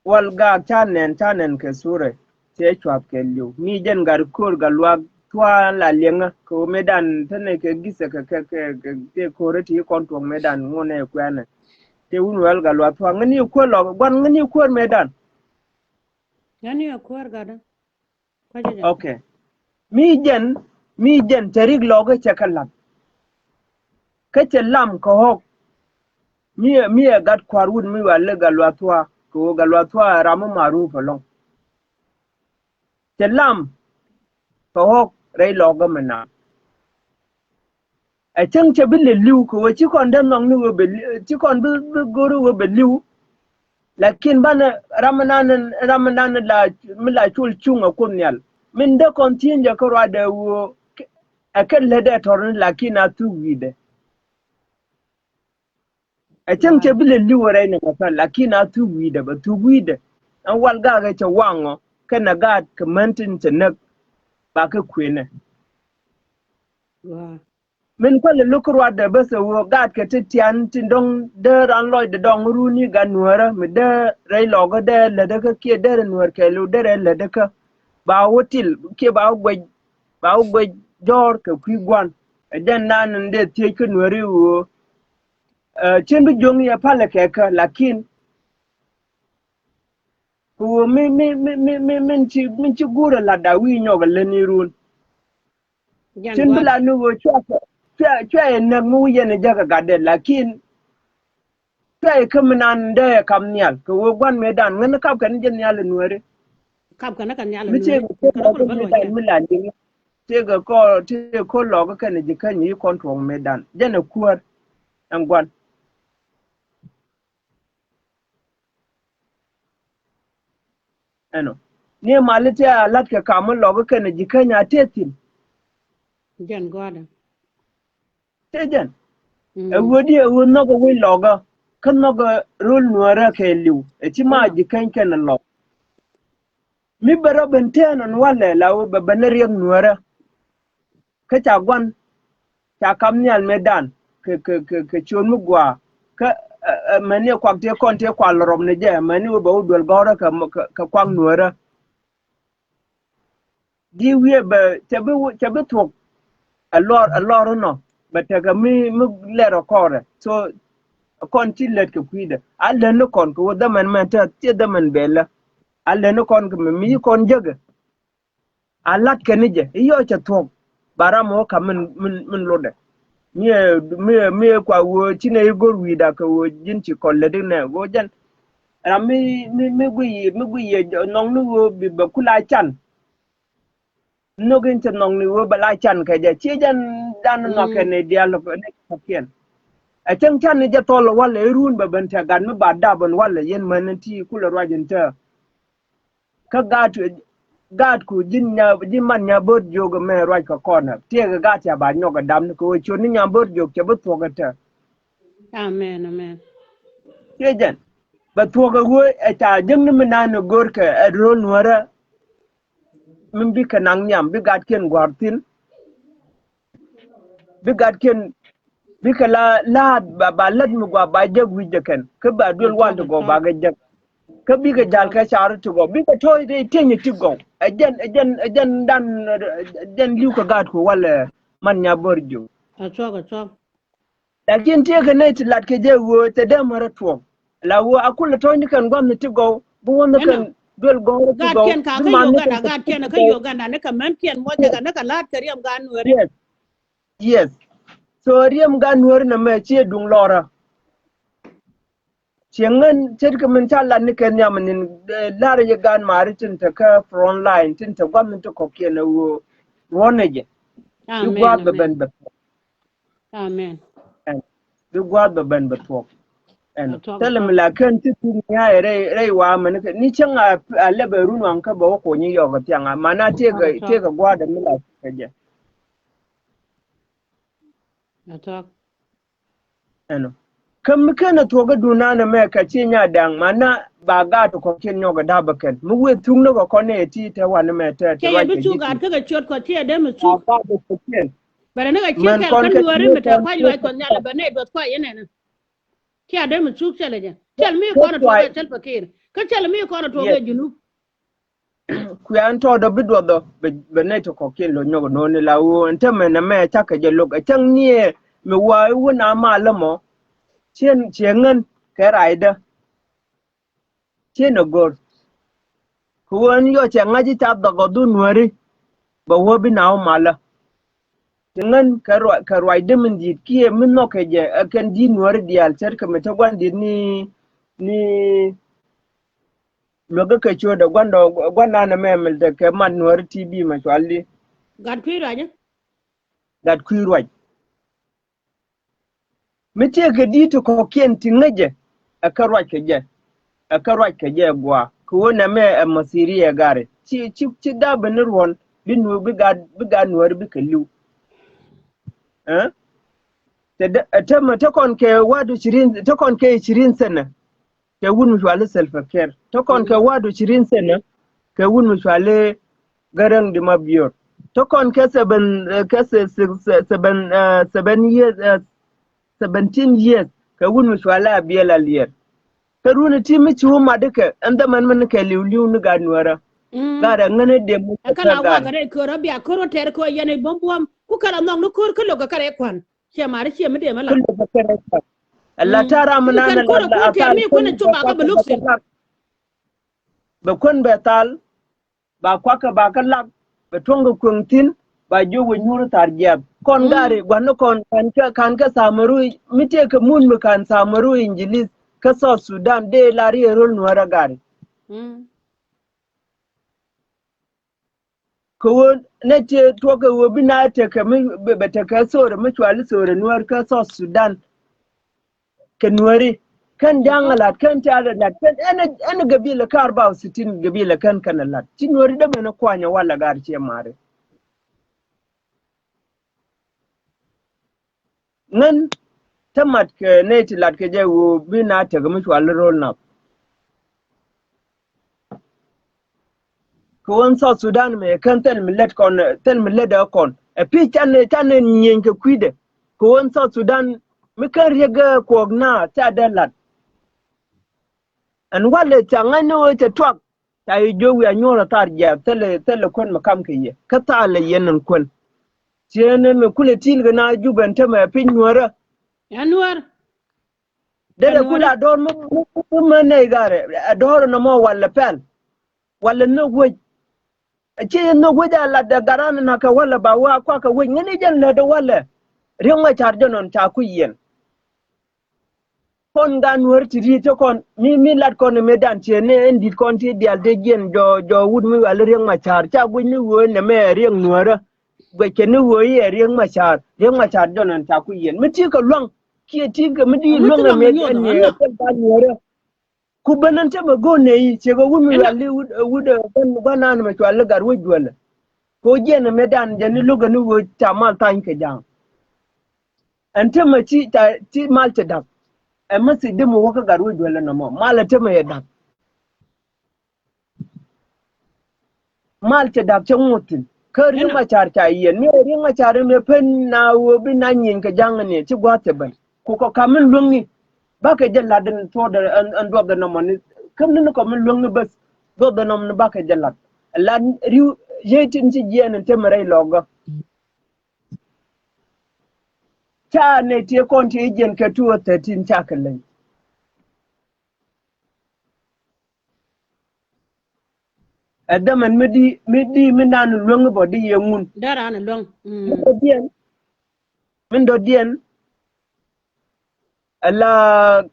Wal gak ca nɛn ca nɛn kɛ thurä. Tëë cuath kɛ li̱w mi jɛn gat ko̱r gat luaak tua̱a̱ la liɛŋä kɛ ɣöö mëëdan tënɛ kɛ githɛ kɛ kɛ kɛ kɛ tëë ko̱r ti kɔn tuɔ̱ŋ mëëdan ŋunɛ kuɛnɛ. Tëë wun wɛl gat luaak tua̱a̱ ŋäni kuäär lɔk gua̱n ŋäni kuäär mëëdan. Ŋäni kuäär gatdä. Okay. Mi jɛn mi jɛn cɛ rik lɔk cɛ kɛ la̱t. Kä cɛ lam kɛ ɣɔk. Mi mi ɛ gat kua̱r wut mi wɛl gat luaak tua̱a̱ kɛ ɣöö gat luaak tua̱a̱ ram mi maruf ɛlɔ̱ŋ. Cɛ lam kɛ ɣɔk rɛy lɔkä mi naath. Ɛ cäŋ cɛ bi lɛ li̱w kɛ ɣöö ci kɔn dee nhɔk ni ɣöö bɛ li̱w, ci kɔn bi bi go̱r ɣöö bɛ li̱w. Lakin banɛ ram mi nan ram mi nan la mi la col cuŋ ɛ Kuoth Nhial min dee kɔn thi̱eŋ jɛ kä ruacdɛ ɣöö ɛ kɛn lätdɛ tɔ̱r ni lakin a thuk wi̱i̱dɛ. Ɛ cäŋ cɛ bi lɛ li̱w rɛy ni mɛ pɛl lakin a thuk wi̱i̱dɛ bɛ thuk wi̱i̱dɛ. Ɛn wal gak ɛ cɛ waŋɔ kɛnɛ gaat kɛ män tin cɛ näk ba kɛ kuënɛ. Min kualɛ lo̱k kä ruatdɛ bäth ɛ ɣöö gaatkɛ ti tian tin dɔ̱ŋ dee ran lɔcdɛ dɔŋ runi gat nuäärä mi dee rɛy lɔkä dee lätdä kä kiɛ dee rɛ nuäär kɛɛliw dee rɛ lätdä kä. Ba wä til kiɛ ba wä guɛc, ba wä guɛc jɔ̱ɔ̱r kɛ kui̱ gua̱n. Ɛ jɛn nan in dee thiec kä nuääri ɣöö, ɛ, cien bi juɔ̱ŋ yɛ palɛ kɛ kä, lakin kɛ ɣöö mi, mi, mi, mi, mi, min ci, min ci guur ɛ lat da wi̱i̱ nyɔk ɛ lätni run. Cin bi la ni ɣöö cua, cua, cua yɛ näk mi wi̱c yɛn ɛ jäk ɛ gatdɛ, lakin cua yɛ kä mi nan dee ɛ kap nhial kɛ ɣöö gua̱n mëëdan ŋän kap kɛn jɛ nhial ɛ nuääri. Kap kɛn kɛ nhial ɛ nuääri. Mi tëëkɛ ko̱r lɔkä mëëdan mi la liŋ. Tëëkɛ ko̱r, tëëkɛ ko̱r lɔkä kɛn ji̱ käny i̱ kɔn tuɔɔk mëëdan. Jɛn ɛ kuäär ɛn gua̱n. Ɛnɔ. Ni mali ti a lat kɛ kam mi lɔk kɛn ji̱ käny a tëë thi̱n. Jɛn gɔ̱a̱dɛ. Tëë jɛn. Ɛ ɣöö di ɛ ɣöö nhɔk ɛ wec lɔkä. Kä nhɔk ɛ röl nuäärä kɛ li̱w. Ɛ ci ma ji̱ käny kɛn lɔk. Mi bɛ rɔ ben tɛɛn ɔn walɛ la wä bɛ ben riɛk nuäärä. Kä ca guan ca kap nhial mëëdan kɛ, kɛ, kɛ, kɛ ciöt mi gɔaa. Kä, ɛ, ɛ, mäni kuak tëë kɔn tëë kual rɔm ni jɛ, mäni wä bɛ wä duel gɔ̱rä kɛ, kɛ, kɛ kuak nuäärä. Di wiee bɛ cɛ bi, cɛ bi thuɔk. Ɛ lɔr, ɛ lɔr inɔ bɛ tekɛ mi, mi lɛr ɛ kɔrɛ. So kɔn ci lät kɛ kui̱dɛ a lät ni kɔn kɛ wä dhämɛn mɛn te, thiɛ dhämɛn bɛlä. A lät ni kɔn kɛ mi, mi kɔn jäkɛ. A lat kɛn ni jɛ i̱ yɔ cɛ thuɔ̱k. Ba ram ɣä ka̱m min, min, min lotdɛ. Mi ɛ, mi ɛ, mi ɛ kua ɣöö ci nɛ i̱ go̱r wi̱i̱da kɛ ɣöö ji̱n ci kɔn lät inɛ ɣöö jɛn. Ram mi, mi, mi gui yiëë, mi gui yiëë jɛ nhɔk ni ɣöö bi bɛ kula can. Nhök in cɛ nhɔk ni ɣöö bɛ la can kɛ jɛ ci jɛn dan nhɔk kɛn ni diaal ni kɔkiɛn. Ɛ cäŋ can ni jɛ thɔl walɛ i̱ run bɛ ben tɛ gat mi ba dap in walɛ yɛn män in ti kulɛ ruac in tɛ. Kä gaat, gaatku ji̱n nya, ji̱n man nya bööt jiök mɛ ruac kɛ kɔn ɛ tiɛɛkɛ gaat ca ba nyɔk ɛ dam ni kɛ ɣöö ciöt ni nya bööt jiök cɛ bi thuɔ̱k ɛ tɛ. Amen, amen. Tiɛ jɛn bɛ thuɔ̱k ɛ ɣöö ɛ ca jiäkni mi naan ɛ görkɛ ɛ ro̱l nuäärä. Min bikɛ naŋ nhiam bi gatkiɛn gua̱a̱r thi̱n. Bi gatkiɛn bikɛ la la̱a̱t ba, ba lät mi gua̱a̱ ba jek wi̱cdɛ kɛn kä ba duel wal ti gɔw ba kɛ jek. Kä bikɛ jal kɛ car ti gɔw bikɛ to̱o̱c rɛy tieny ti gɔw. Ɛ jɛn, ɛ jɛn, ɛ jɛn dan, ɛ jɛn li̱w kɛ gaatku walɛ man nya bör jiök. Ɛ thuɔ̱k, ɛ thuɔ̱k. Lakin tiekɛ nɛy ti lat kɛ jɛ ɣöö te dee märä tuɔɔk. La ɣöö a kulɛ tɔ̱ɔ̱cni kɛn gua̱thni ti gɔw bi wänh kɛn duel gɔ̱rä ti gɔw. Gatkiɛn ka kä Uganda, gatkiɛn kä Uganda ni kɛ mänkiɛn muɔcɛ kɛ ni kɛ la̱a̱t kɛ riɛm gaat nuääri. Yes. Yes. So riɛm gaat nuääri nɛ mɛ ciɛ duŋ lɔrä. Ciɛ ŋän ce̱tkɛ min ca lat ni kɛ nhiam nin, eh, la̱rä yɛ gaat maari tin te kä front line tin te gua̱thni ti kɔ̱kiɛn ɛ ɣöö ruɔ̱nɛ jɛ. Bi gua̱a̱th bɛ ben bɛ thuɔ̱k. Amen. Ɛn bi gua̱a̱th bɛ ben bɛ thuɔ̱k. Ɛn thilɛ mi la kän ti thuk nya rɛy, rɛy wa mɛn kɛ ni cäŋ a, a lɛ bɛ run waŋ kä bɛ wä kuɔny yɔk kɛ thiaŋ a mana tiekɛ, tiekɛ gua̱a̱th mi la kɛ jɛ. Ɛnɔ. Kä mi ken a thuɔ̱k kä dunan ɛmɛ kɛ ci nya da̱ŋ mana ba gaat kɔ̱kiɛn nyɔk a da̱p a kɛn mi wëë thuk ni kɛ kɔn ɛ ti te wan ɛmɛ te, te ruac kɛ ji̱. Kä kɛ ciöt kɔ ti a dee mi thuk. Bɛ rɛ ni kɛ ciöt kɛl kä nuääri mi te kuac luac kɔn nhial bɛ nɛy duɔth kuac inɛnɛ. Ti a dee mi thuk cɛl ɛ jɛ cɛl mi kɔn a tuɔk ɛ cɛl pakir kä cɛl mi kɔn a tuɔk ɛ junub. Kuɛ ɛn tɔɔdɔ bi duɔthɔ bɛ, bɛ nɛy ti kɔ̱kiɛn lo̱c nyɔk ɛ no̱o̱ni la ɣöö ɛn tämɛ nɛmɛ cakɛ jɛ lo̱k ɛ cäŋ niɛ mi wa̱a̱ i̱ wun a malä mɔ. Ciɛ, ciɛ ŋän kɛ raydä. Ciɛ nɛ go̱r kɛ ɣöö ɛn yɔ cɛ ŋa̱c i̱ ca dhɔk ɔ dhun nuääri. Bɛ wä bi na wä malä. Ti ŋän kɛ ruac, kɛ ruacdä min di̱i̱t kiɛ mi nhɔkɛ jɛ ɛ kɛn di̱i̱t nuääri diaal ce̱tkɛ mi te gua̱n di̱i̱t ni, ni luäk kɛ ciötdɛ gua̱ndɔ gua̱ndan ɛmɛ mil tekɛ mat nuääri ti bi mɛ cual di. Gat kui̱ ruac. Gat kui̱ ruac. Mi tiekɛ di̱i̱t ti kɔ̱kiɛn ti ŋäcɛ ɛ kä ruac kɛ jɛ. Ɛ kä ruac kɛ jɛ gua̱a̱ kɛ ɣöö nɛmɛ ɛ mathiri ɛ gari ci, ci, ci dap bi ni ruɔ̱n bi nuɔ̱ɔ̱r bi gat, bi gat nuääri bikɛ li̱w. Ɛ te, te kɔn kɛ wat ishirin, te kɔn kɛ ishirin sɛnɛ. Kɛ wut mi cuali Salva Kiir. Tɔ kɔn kɛ wa̱a̱du cirin sɛnɛ kɛ wut mi cuali Garang di Mabior. Tɔ kɔn kɛ seven, eh, kɛ se- se- se- seven, eh, seven years, eh, seventeen years kɛ wut mi cuali Abiel Alier. Kɛ runi ti mi ci wä mat ikɛ ɛn dhɛmɛn mɛn kɛ liw liw ni gat Nuɛrä. Gat ɛ ŋäni dem mi kɛ gat. Kɛ la wakɛ rɛ kör a bia kör wä tɛr kör yɛn i buɔm buɔm ku kɛ la nhɔk ni kör kä lokä kɛ rɛ kuan. Ciɛ mari ciɛ mi dee mi la. Kä lokä kɛ rɛ kuan. Ɛ la ta̱a̱ ram mi nan ɛ la kör tɛr mi kuan ɛ cop a kä bɛ luk sin. Bɛ kuän bɛ thal. Ba kuakä ba kä lak bɛ tuɔ̱ŋ kɛ kueŋ thi̱n. Ba jiök wä nyuur thar jiɛp kɔn gari gua̱n ni kɔn kan kɛ kan kɛ samaru mi tëë kɛ mun mi kan samaru Injilis kä South Sudan dee la riɛ rol Nuɛrä gari. Kɛ ɣöö nɛ ti tuɔk kɛ ɣöö bi na tekɛ mi bɛ tekɛ thorɛ mi cuali thorɛ Nuɛr kä South Sudan. Kɛ Nuɛri kɛn ja̱a̱ŋ a lat kɛn ti a lat kɛn ɛn ɛn gabila kä arba u sitin gabila kɛn kɛn a lat ci Nuɛri dämɛ ni kuanyɛ walɛ gar ciɛ mari. Ŋän tä mat kɛ nɛy ti lat kɛ jɛ ɣöö bi na tekɛ mi cuali rol nath. Kɛ ɣöö South Sudan mɛ kɛn thil mi lät kɔn thil mi lät ɛ kɔn ɛ pi̱c canɛ canɛ nyieny kɛ kui̱dɛ. Kɛ ɣöö South Sudan mi kɛn riek ɛ kuɔk na ca dee lat. Ɛn walɛ ca ŋa̱cni ɣöö cɛ tuak. Ca yi jiök wi̱i̱ a nyuɔ̱r a thar jiath thilɛ thilɛ kuän mi kam kɛ yɛ kä thaal lɛ yɛn ɛn kuän. Cieen ɛn mi kulɛ ti̱i̱l kɛ na Jubɛ ɛn tämɛ piny Nuäärä. Ɛ Nuäär. Derɛ kulɛ a dɔ̱r mi mi mi män nɛy garɛ a dɔ̱r ɛn ɛmɔ walɛ pɛl. Walɛ nhök wec. Ci nhök wec a lat ɛ garan ɛn akɛ walɛ ba wä a kuakɛ wec ŋäni jɛn lät ɛ walɛ. Riek Macar jɔnɔn ca kui̱ yɛn. Kɔn gan Nuäär ti ri̱t te kɔn mi mi lat kɔn mëë dan tiee ni ɛn di̱t kɔn ti diaal te jiɛn jɔ jɔ wut mi wal Riek Macar ca guic ni ɣöö nɛmɛ ɛ Riek Nuäärä. Guic kɛ ni ɣöö i̱ ɛ Riek Macar Riek Macar jɔn ɛn ca kui̱ yɛn mi ti kɛ luaŋ kiɛ ti kɛ mi di luaŋ ɛ mëë ɛn ni ɛ kɔn gan Nuäärä. Ku ben ɛn te mɛ go̱o̱n nɛ i̱ ciɛ kɛ wut mi wal i̱ wut wut ɛ gua̱n gua̱n nan mɛ cual i̱ gat wec duɔlɛ. Kɛ ɣöö jiɛn ɛ mëë dan jɛ ni lo̱k ɛ ni ɣöö ca mal thany kɛ ja̱a̱ŋ. Ɛn te mɛ ci ca ci mal cɛ da̱k. Ɛ message dee mɛ wä kä gat wec duel ɛn ɛmɔ mal ɛ te mɛ yɛ da̱k. Mal cɛ da̱k cɛ ŋuɔ̱t thi̱n kä Riek Macar ca yiɛn mi ɛ Riek Macar ɛmɛ pen na wee bi na nyieny kɛ ja̱ŋ ɛn yɛ ci gua̱a̱th cɛ ben. Ku kɔ kam min luäŋni bakɛ jɛ lat ɛn thuɔ̱ɔ̱dɛ ɛn dhuɔth ɛn nɔmɔ ni. Käm ni ni kɔ min luäŋni bäth dhuɔth ɛn nɔmɔ ni bakɛ jɛ lat. Lat ri̱w yiey tin ci jiɛɛn ɛn te mɛ rɛy lɔɔkä. Ca nɛ tiee kɔn tiee jiɛn kɛ two thirteen ca kɛ leny. Ɛ dhɛmɛn mi di mi di mi nan luäŋ bɔ di yɛ ŋun. Daran luäŋ. Min dɔ̱diɛn min dɔ̱diɛn. Ala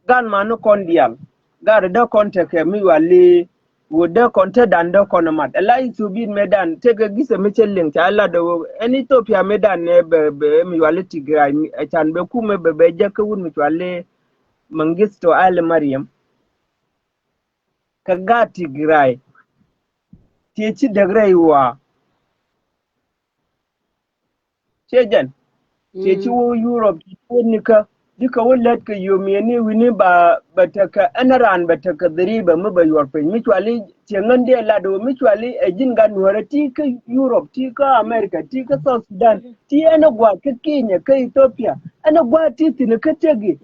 gan mani kɔn dial. Gar dee kɔn tekɛ mi yuali. Wut dee kɔn te dan dee kɔn mat ala Ethiopia mi dan tekɛ gisɛ mi cɛ liŋ ca lat dee wee ɛn Ethiopia mi dan nɛ bɛ bɛ mi yuali Tigray. Can bɛ kumɛ bɛ bɛ jɛ kä wut mi cuali Mengistu Ali Mariam. Kä gaat Tigray. Tiɛ ci däk rɛy waa. Ciɛ jɛn ciɛ ci wä Europe ci wä nikä. Dikä wä lät kɛ yomiɛni wi̱ni ba bɛ tekɛ ɛn raan bɛ tekɛ dhiriba mi bɛ yuɔr piny mi cuali. Ciɛ ŋän diɛ lat wä mi cuali ɛ ji̱n gat Nuäärä ti kä Europe ti kä America ti kä South Sudan ti ɛn ɛ gua̱a̱th kä Kenya kä Ethiopia. Ɛn ɛ gua̱a̱th ti thi̱n kä tëk i̱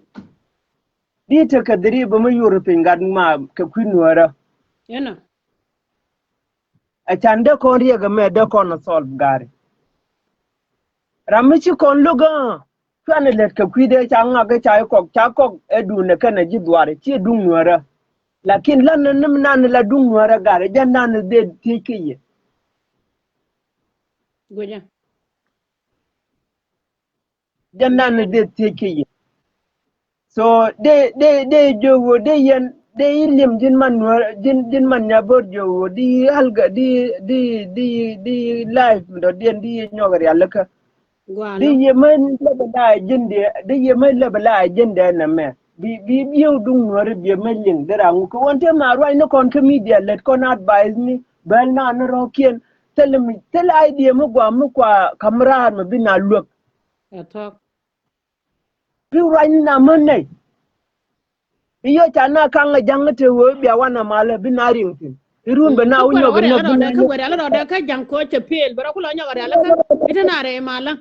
di tekɛ dhiriba mi yuɔr piny gat ma kɛ kui̱ Nuäärä. Ɛ can dee kɔn riɛk ɛmɛ dee kɔn ɛ solve gari. Ram mi ci kɔn lo̱k ɣä cuanɛ lät kɛ kui̱dɛ ca ŋak kä ca kɔk ca kɔk ɛ duundɛ kɛnɛ ji̱ dhuaar ci ɛ duŋ Nuäärä. Lakin lan ni mi nan la duŋ Nuäärä gari jɛ nan dee thiec kä yɛ. Jɛ nan ni dee thiec kä yɛ. So dee dee dee jiök ɣöö dee yɛn dee yi li̱em ji̱n man Nuäär ji̱n ji̱n man Nyabor jiök ɣöö di yi halga di di di di life mi dɔ̱diɛn di yi nyɔk rialikä. Di yɛ mä lɛbɛ la agenda di yɛ mä lɛbɛ la agenda nɛmɛ bi bi bieu duŋ Nuäär bi yɛ mä liŋ di raŋu kɛ wän te ma ruacni kɔn kä media lät kɔn advice ni bɛl na ni rɔ̱kiɛn. Thilɛ mi thilɛ idea mi gua mi kua kam raar mi bi na luäk. Ɛ thɔk. Pi ruacni na män nɛy. I̱ yɔ ca na kaŋ a ja̱ŋ te wee bia wanɛ malä bi na riŋ thi̱n. I̱ run bɛ na wä nyɔk inɔ bi na kä weri alä rɔɔdɛ kä ja̱ŋ koc cɛ pel bɛ rɔ ku lɔ nyɔk rialä kä i̱ te na rɛy malä.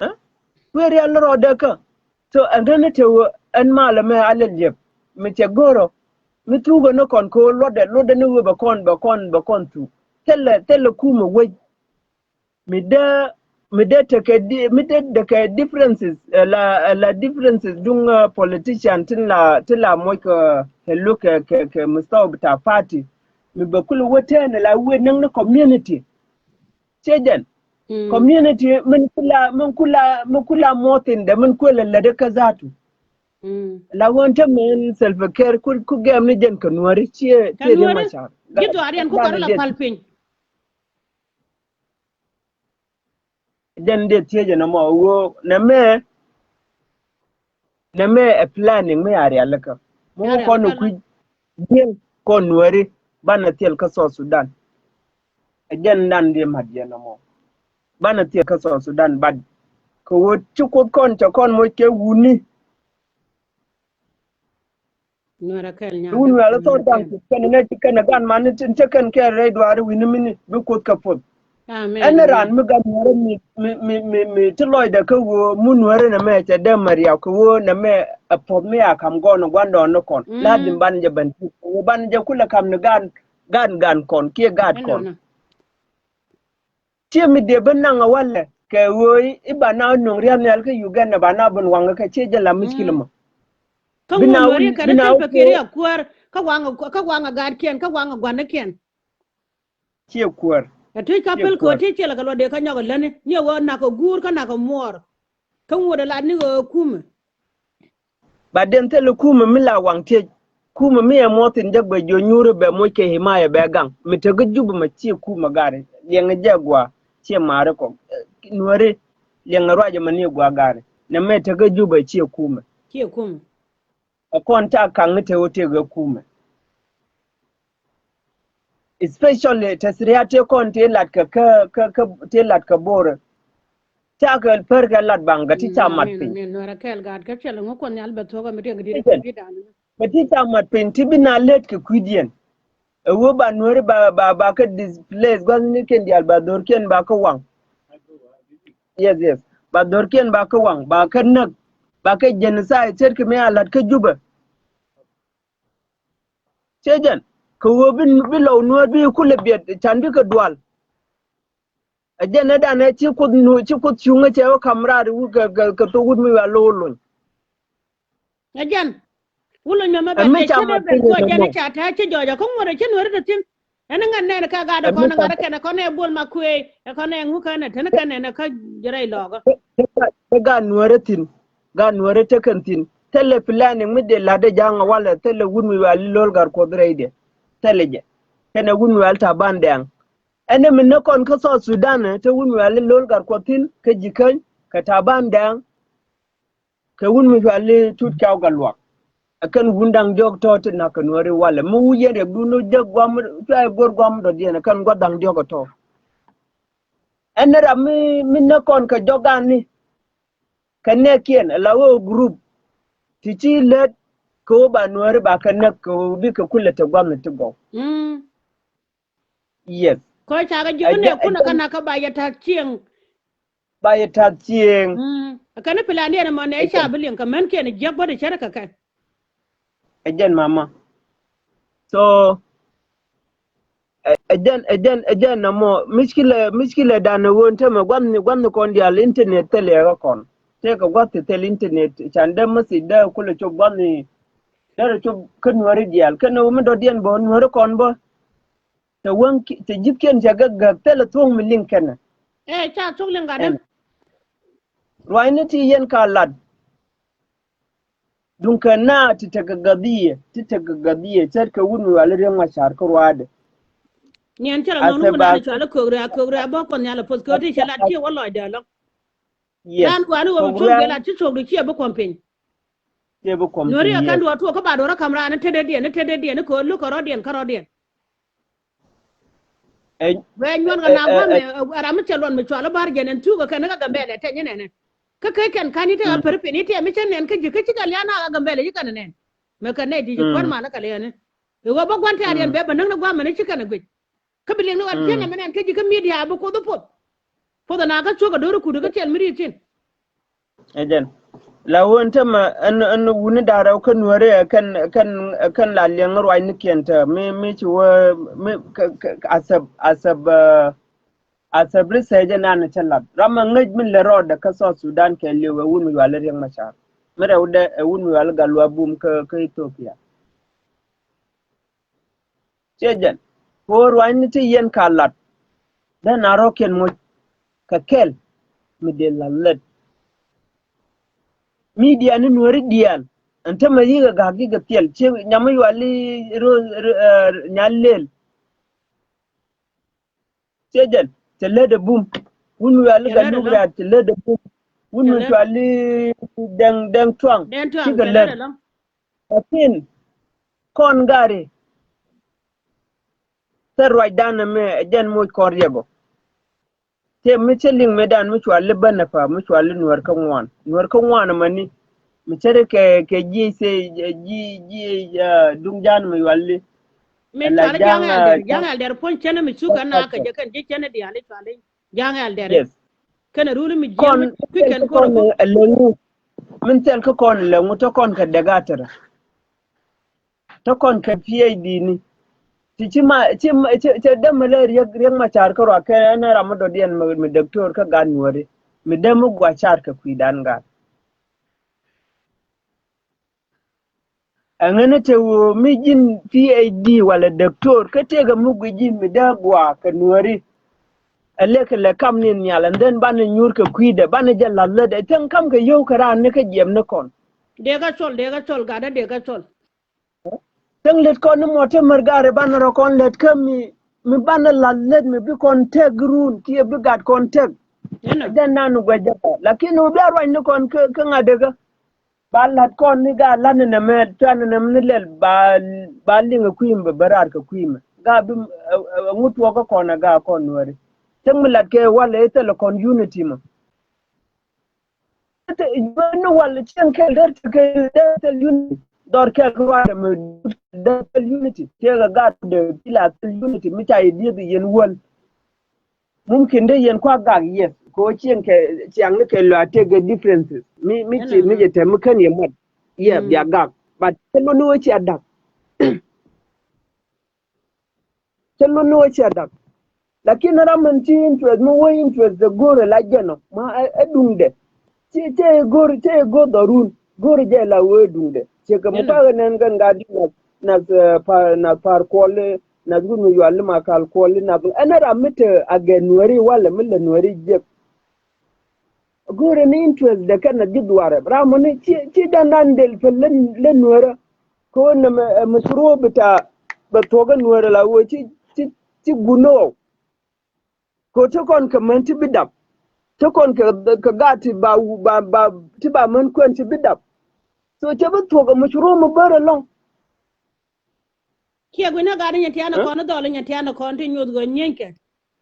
Ɛ? Weri alä rɔɔdɛ kä. So ɛn ren te wee ɛn malä mɛ alɛ liɛp mi cɛ go̱rɔ mi thukɛ ni kɔn ko̱ luɔtdɛ luɔtdɛ ni wee bɛ kɔn bɛ kɔn bɛ kɔn thuk. Thilɛ thilɛ kumɛ wec. Mi dee mi dee tekɛ di mi dee tekɛ differences, eh, la, eh, la differences duŋ, eh, politician tin la tin la moc kɛ kɛ look kɛ kɛ kɛ mustawa bita party. Mi bɛ kul wä tɛn la wä näŋ ni community. Cɛ jɛn community min kula min kula min kula mɔthin dɛ min kuɛ lɛ lɛ dɛ kä zatu. La wä te min Salva Kiir ku ku gɛm ni jɛn kɛ Nuäri ciɛ ciɛ ni Machar. Ji̱ dhuaariɛn ku kɔr la pal piny. Jɛn dee thiecɛ nɔmɔ ɣöö nɛmɛ nɛmɛ ɛ planning mi a rialikä mi wä kɔn ɛ kui̱ jiɛn kɔn Nuäri banɛ thil kä South Sudan. Ɛ jɛn dan dee mat jɛ nɔmɔ banɛ thil kä South Sudan bat kɛ ɣöö ci Kuoth kɔn cɛ kɔn moc kɛ wuni. Wun Nuɛ̈r thɔn da̱ŋ ti kɛn nɛ ti kɛn gan man ni tin cä kɛn kɛ rɛy duaari wi̱ni mini bi Kuoth kɛ puɔth. Ɛn ran mi gan Nuɛ̈r mi mi mi mi ti lɔcdɛ kä ɣöö mi Nuɛ̈r nɛ mɛ cɛ dee mɛ riaw kɛ ɣöö nɛ mɛ ɛ puɔth mi a kam gɔn gua̱ndɔɔŋni kɔn. La̱t in ban jɛ ben ti ɣöö ban jɛ kulɛ kam ni gan gan gan kɔn kiɛ gaat kɔn. Ciɛ mi dee bi naŋ a walɛ kɛ ɣöö i̱ ba na nuŋ ria̱th nhial kä Uganda ba na bin waŋ kɛ ciɛ jɛ la muckilɛ mɔ. Kä ŋun wä riɛk kɛn kɛn pɛ kɛ riɛk kuäär kä waŋ kä waŋ a gaatkiɛn kä waŋ a gua̱nikiɛn. Ciɛ kuäär. Ɛ tuc kä pil kɛ ɣöö ti ciɛ lɛ kɛ luɔt dee kä nyɔk ɛ läni ni ɛ ɣöö nak kɛ guur kä nak kɛ muɔɔr. Kä ŋuɔ̱t ɛ lat ni ɣöö kumɛ. Ba den thilɛ kumɛ mi la waŋ tiec. Kumɛ mi ɛ muɔth in jɛ bɛ jiɔ nyuuri bɛ moc kɛ himaya bɛ gaŋ. Mi tek kä Jubɛ mɛ ciɛ kumɛ gari. Liɛŋɛ jɛ gua ciɛ mari kɔ. Nuɛri liɛŋɛ ruacɛ mɛ ni gua gari. Nɛ mɛ tek kä Jubɛ ciɛ kumɛ. Ciɛ kumɛ. Ɛ kɔn ca kaŋ ni te wä tëk ɛ kumɛ. Especially te thiria te kɔn te lat kɛ kä kä kä te lat kɛ borɛ. Ca kɛ per kɛ lat baŋ kɛ ti ca mat piny. Nuɛrɛ kɛɛl gaat kɛ cɛl ŋu kuɔn nhial bɛ thuɔk ɛ mi riɛk dit kɛ ti ca mat piny ti bi na let kɛ kui̱diɛn. Ɛ wee ba nuɛri ba ba ba kɛ displace gua̱th ni kɛn diaal ba dhorkiɛn ba kɛ waŋ. Yes, yes. Ba dhorkiɛn ba kɛ waŋ ba kɛ näk ba kɛ genocide ce̱tkɛ mi a lat kä Jubɛ. Cɛ jɛn kɛ ɣöö bi bi lɔw nuäär bi kulɛ biɛt can bikɛ dual. Ɛ jɛn ɛ danɛ ci Kuoth nu ci Kuoth cuŋä cɛ wä kam raar wut kɛ kɛ kɛ thok wut mi wiaa lo̱o̱ lony. Ɛ jɛn wut lony mɛmɛ bɛ mi ca ma piny ɛ jɛn ca tɛ̈ ci jɔɔc ɛ kä ŋuɔ̱t ɛ ci nuäär ɛ thi̱n. Ɛn ŋa̱t nɛn kä gaat ɛ kɔn ɛ ŋa̱t ɛ kɛn ɛ kɔn ɛ bol ma kuëë ɛ kɔn ɛ ŋu kɛn ɛ tɛn kɛn ɛn ɛ kä jɛrɛy lɔɔkä. Kä gaat nuäärä thi̱n gaat nuäärä tekɛn thi̱n thilɛ planning mi dee la̱t dee ja̱a̱ŋ ɛ walɛ thilɛ wut mi wal lo̱l gar Kuɔth rɛydɛ. Thilɛ jɛ kɛnɛ wut mi wal Taban Dɛŋ. Ɛn ɛ mi näk kɔn kä South Sudan ɛ te wut mi wal lo̱l gar Kuɔth thi̱n kä ji̱ käny kɛ Taban Dɛŋ. Kɛ wun mi cuali tut kiaw gat luak. Ɛ kɛn wun daŋ diɔk tɔ ti nak kɛ nuɔri walɛ mi wu yɛn riɛk dun ni jek guam cua i̱ go̱r guam dɔ̱diɛn ɛ kɛn gua̱th daŋ diɔk ɛ tɔ. Ɛn ni ram mi mi näk kɔn kɛ jɔk gan ni kɛ nɛɛkiɛn ɛ la wee group ti ci lät kɛ wee ba nuɔri ba kɛ näk kɛ wee bikɛ kulɛ te guam ni ti gɔw. Yes. Kɔc cakɛ jiök ni nɛ kunɛ kä nakä ba yɛ ta̱th cieŋ. Ba yɛ ta̱th cieŋ. Kɛn ni plan diɛn ɛmɔ nɛ ca bi liŋ kɛ mɛn kiɛn jiäk bä di cärä kɛ kɛ. Ɛ jɛn mama. So ɛ jɛn ɛ jɛn ɛ jɛn nɔmɔ mickilɛ mickilɛ dan ɛ ɣöö ɛn tämɛ gua̱thni gua̱thni kɔn diaal internet thil yɛ ɣä kɔn. Tëëkɛ gua̱th ti thil internet can dee message dee kulɛ cop gua̱thni. Derɛ cop kä nuäri diaal kɛn ɛ ɣöö mi dɔ̱diɛn bä nuäri kɔn bä. Te wäŋ te ji̱thkiɛn cɛ gäk gäk thilɛ thuɔ̱ŋ mi liŋ kɛnɛ. Ɛ ca thuɔ̱ŋ liŋ gatdä. Ruacni ti yɛn ka lat. Duŋkɛ na ti tekɛ gadhiɛ ti tekɛ gadhiɛ cɛtkɛ wut mi wali riɛŋ ma car kä ruaadɛ. Niɛn cɛ la nɔn wun dan cual kök rɛ̈ kök rɛ̈ bä kuɔth nhial a poth kök ti cɛ lat ciɛ wä lɔcdɛ lɔ. Yes. Dan wani wä mi cuɔl gel a ci cok di ciɛ bi kuɔm piny. Ciɛ bi kuɔm piny. Nuɔri a kan duɔ tuɔ kä ba duɔ rɔ kam raan ni tetdɛ diɛn ni tetdɛ diɛn ni kɛ luk kɛ rɔ diɛn kä rɔ diɛn. Bɛ nyuɔn kɛ na guam ɛ ram mi cɛ luɔn mi cual bar jɛn ɛn thuk kɛ ni kɛ Gambɛlɛ tɛ nyi nɛnɛ. Kä kɛ kɛn kan ni tɛ a per pin ni tɛ mi cɛ nɛn kä ji̱ kä ci kɛ lian a kɛ Gambɛlɛ ci kɛn nɛn. Mëë kɛ nɛy ti ci kuäär malä kɛ liɛni. I̱ ɣöö bä gua̱n tɛ̈r yɛn bɛ bä näk ni gua̱a̱mɛ ni ci kɛn ɛ guic. Kä bi liŋ ni ɣän piɛn ɛmɛn ɛn kä ji̱ kä media bi Kuoth bi puɔth. Puɔth ɛn a kä cuɔ̱k ɛ do̱r ɛ kut kä cɛl mi ri̱i̱t cin. Ɛ jɛn la ɣöö ɛn tämɛ ɛn ɛn wuni da̱ŋ rɛw kä Nuääri ɛ kɛn kɛn kɛn la liɛŋ ruacnikiɛn tɛ mi mi ci wee mi kɛ kɛ asɛp asɛp ɛ asɛp research ɛn an cä lat ram ɛ ŋäc min lɛ rɔɔdɛ kä South Sudan kɛ liw ɛ wun mi yual Riek Machar. Mi rɛwdɛ ɛ wun mi yual Gatluak Bum kä kä Ethiopia. Ciɛ jɛn kɛ ɣöö ruacni ti yɛn ka lat. Dee na rɔ̱kiɛn moc kɛ kɛl mi dee la lät. Media ni Nuääri diaal ɛn tämɛ yikɛ ga̱a̱k yikɛ thil ci nyam mi yuali ro ro ɛ nyal lel. Ciɛ jɛn cɛ lät ɛ Bum wun mi yuali Gatluak Riat cɛ lät ɛ Bum wun mi cuali Dɛŋ Dɛŋ Tuaŋ cikɛ lät. Lakin kɔn gari thil ruacdan ɛmɛ ɛ jɛn moc kɔn riɛk ɔ. Tëë mi cä liŋ mëëdan mi cuali bänä pa mi cuali Nuäär kä ŋuan Nuäär kä ŋuan ɛmɛni. Mi cä ri kɛ kɛ jiɛc thee jiɛc jiɛc duŋ ja̱a̱n mi yuali. Mi cuali ja̱a̱ŋ ɛldɛr ja̱a̱ŋ ɛldɛr puɔ̱ny cänä mi cuk kɛ na kɛ jɛ kɛn ji̱ cänä diaali cuali ja̱a̱ŋ ɛldɛr. Kɛn ɛ runi mi jiɛn mi kui̱ kɛn ko̱r ɛlɛŋu. Min thil kä kɔn ɛlɛŋu te kɔn kɛ dɛk a tɛrɛ. Te kɔn kɛ PhD ni. Ti ci ma ci ma ci ci dämɛ lɛ Riek Riek Machar kä ruak kɛ ɛn ram mi dɔ̱diɛn mi mi dɔktor kä gat Nuääri mi dämɛ gua car kɛ kui̱dan gat. Ɛŋäni te ɣöö mi ji̱n PhD walɛ dɔktor kä tëëkɛ mi gui ji̱n mi dee gua kɛ Nuääri. Ɛ lek kɛ lɛ kam ni nhial and then banɛ nyuur kɛ kui̱dɛ banɛ jɛ la̱th lätdɛ cäŋ kam kɛ yio̱w kɛ raan ni kä jiɛm ni kɔn. Dee kä cɔl dee kä cɔl gatdä dee kä cɔl. Cäŋ lät kɔn ni mɔ te mär gari banɛ rɔ kɔn lät kä mi mi banɛ lath lät mi bi kɔn tɛk run kiɛ bi gat kɔn tɛk. Jɛn nan guɛ jɛ kɔ lakin wi bia ruac ni kɔn kä kä ŋa̱t dekä. Ba lath kɔn ni ga lath ni nɛmɛ tuan ni nɛm ni lɛl ba ba liŋ ɛ kui̱mɛ bä raar kɛ kui̱mɛ ga bi ŋut tuɔk kä kɔn ɛ ga kɔn Nuääri. Cäŋ mi lath kɛ walɛ ithɛl kɔn unity mɔ. Ni wal cieŋ kɛl der tekɛ der thil unity dhɔr kɛl kɛ ruac mɛ der thil unity tekɛ gat de pila thil unity mi ca yɛ dieth yɛn wäl. Mumkin de yɛn kua gak yes kɛ wä cieŋ kɛ ciaŋ ni kɛ lua tekɛ differences mi mi ci mi jɛ tɛm mi kän yɛ mat yɛ bia gak but kɛ luni wä cia dak. Cä luni wä cia dak. Lakin ram min ci interest mi wä interest de go̱o̱rɛ la jɛn ɔ ma ɛ duŋdɛ. Ci cɛ go̱o̱r cɛ go̱o̱r dhɔrun go̱o̱rɛ jɛ la wee duŋdɛ. Cɛ kɛ mi pa̱a̱kɛ nɛn kɛn gat di nath nath par nath par kuɔli nath wun mi yuali ma kal kuɔli nath ɛn ram mi te a gɛ Nuääri walɛ mi lɛ Nuääri jek. Go̱o̱rɛ ni interest de kɛn a ji̱ dhuarɛ ram mɔ ni ci ci dan dan del pɛ lɛ Nuäärä. Kɛ ɣöö nɛmɛ ɛ mi throw bita bɛ thuɔ̱k ɛ Nuäärä la ɣöö ci ci ci gun ni ɣɔw. Kɛ ɣöö te kɔn kɛ män ti bi dap te kɔn kɛ kɛ gaat ti ba ba ba ti ba män kuɛn ti bi dap. So cɛ bi thuɔ̱k ɛ mi ci ruɔ̱m mi bär ɛlɔ̱ŋ. Kiɛ gui̱n ni gat ni nyɛn tian ni kɔn ni dhɔl ni nyɛn tian ni kɔn ti nyuɔth ɣöö nyienkɛ.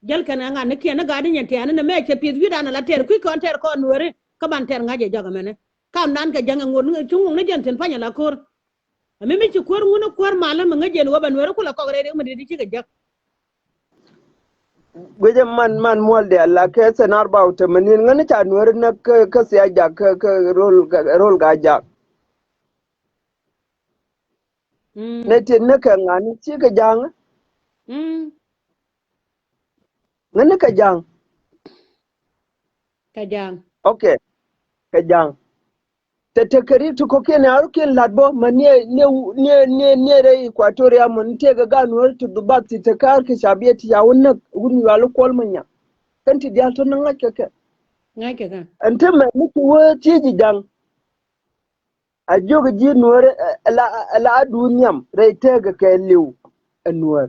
Jäl kɛn ɛ ŋa̱n ni kiɛn ni gat ni nyɛn tian ni mɛ cɛ pi̱th wi̱dan ala tɛr kui̱ kɔn tɛr kɔn Nuääri kä ban tɛr ŋa̱c ɛ jɔk ɛmɛnɛ. Kam nan kɛ jäŋ ɛ ŋot ni cuŋ ŋuŋ ni jɛn thi̱n pa̱ny ala ko̱r. Ɛmi mi ci kuäär ŋun ni kuäär malä mi ŋäc jɛn ɣöö bɛ Nuääri kulɛ kɔk rɛy riɛk mi di̱t i̱ cikɛ jäk. Guic ɛ man man muɔl diaal la kɛ sɛn arba u tɛmɛnin ŋäni ca Nuääri näk kä kä Thiac Jak kä kä rol kä rol Gaa Jak. Nɛ ti ni kɛ ŋa̱ni ci kɛ ja̱a̱ŋ. Ŋäni kɛ ja̱a̱ŋ. Kɛ ja̱a̱ŋ. Ok. Kɛ ja̱a̱ŋ. Tɛ tɛ kɛ ri ti kɔ̱kiɛn a rukiɛn la̱t bä ma niɛ niɛ niɛ niɛ niɛ rɛ Equatoria mɔ ni tëëkɛ gaat Nuääri ti dhubat ti tɛ ka̱a̱r kɛ cabiɛ ti ca wä näk wut mi yuali kuɔl ma nyaŋ. Kɛn ti diaal tɔ ni ŋa̱c kɛ kɛ. Ŋa̱c kɛ kɛ. Ɛn te mɛ ni ti wee thiec ji̱ ja̱a̱ŋ. A jiök ji̱ Nuäärä ɛ la ɛ la a duun nhiam rɛy tëëkɛ kɛ li̱w ɛ Nuäär.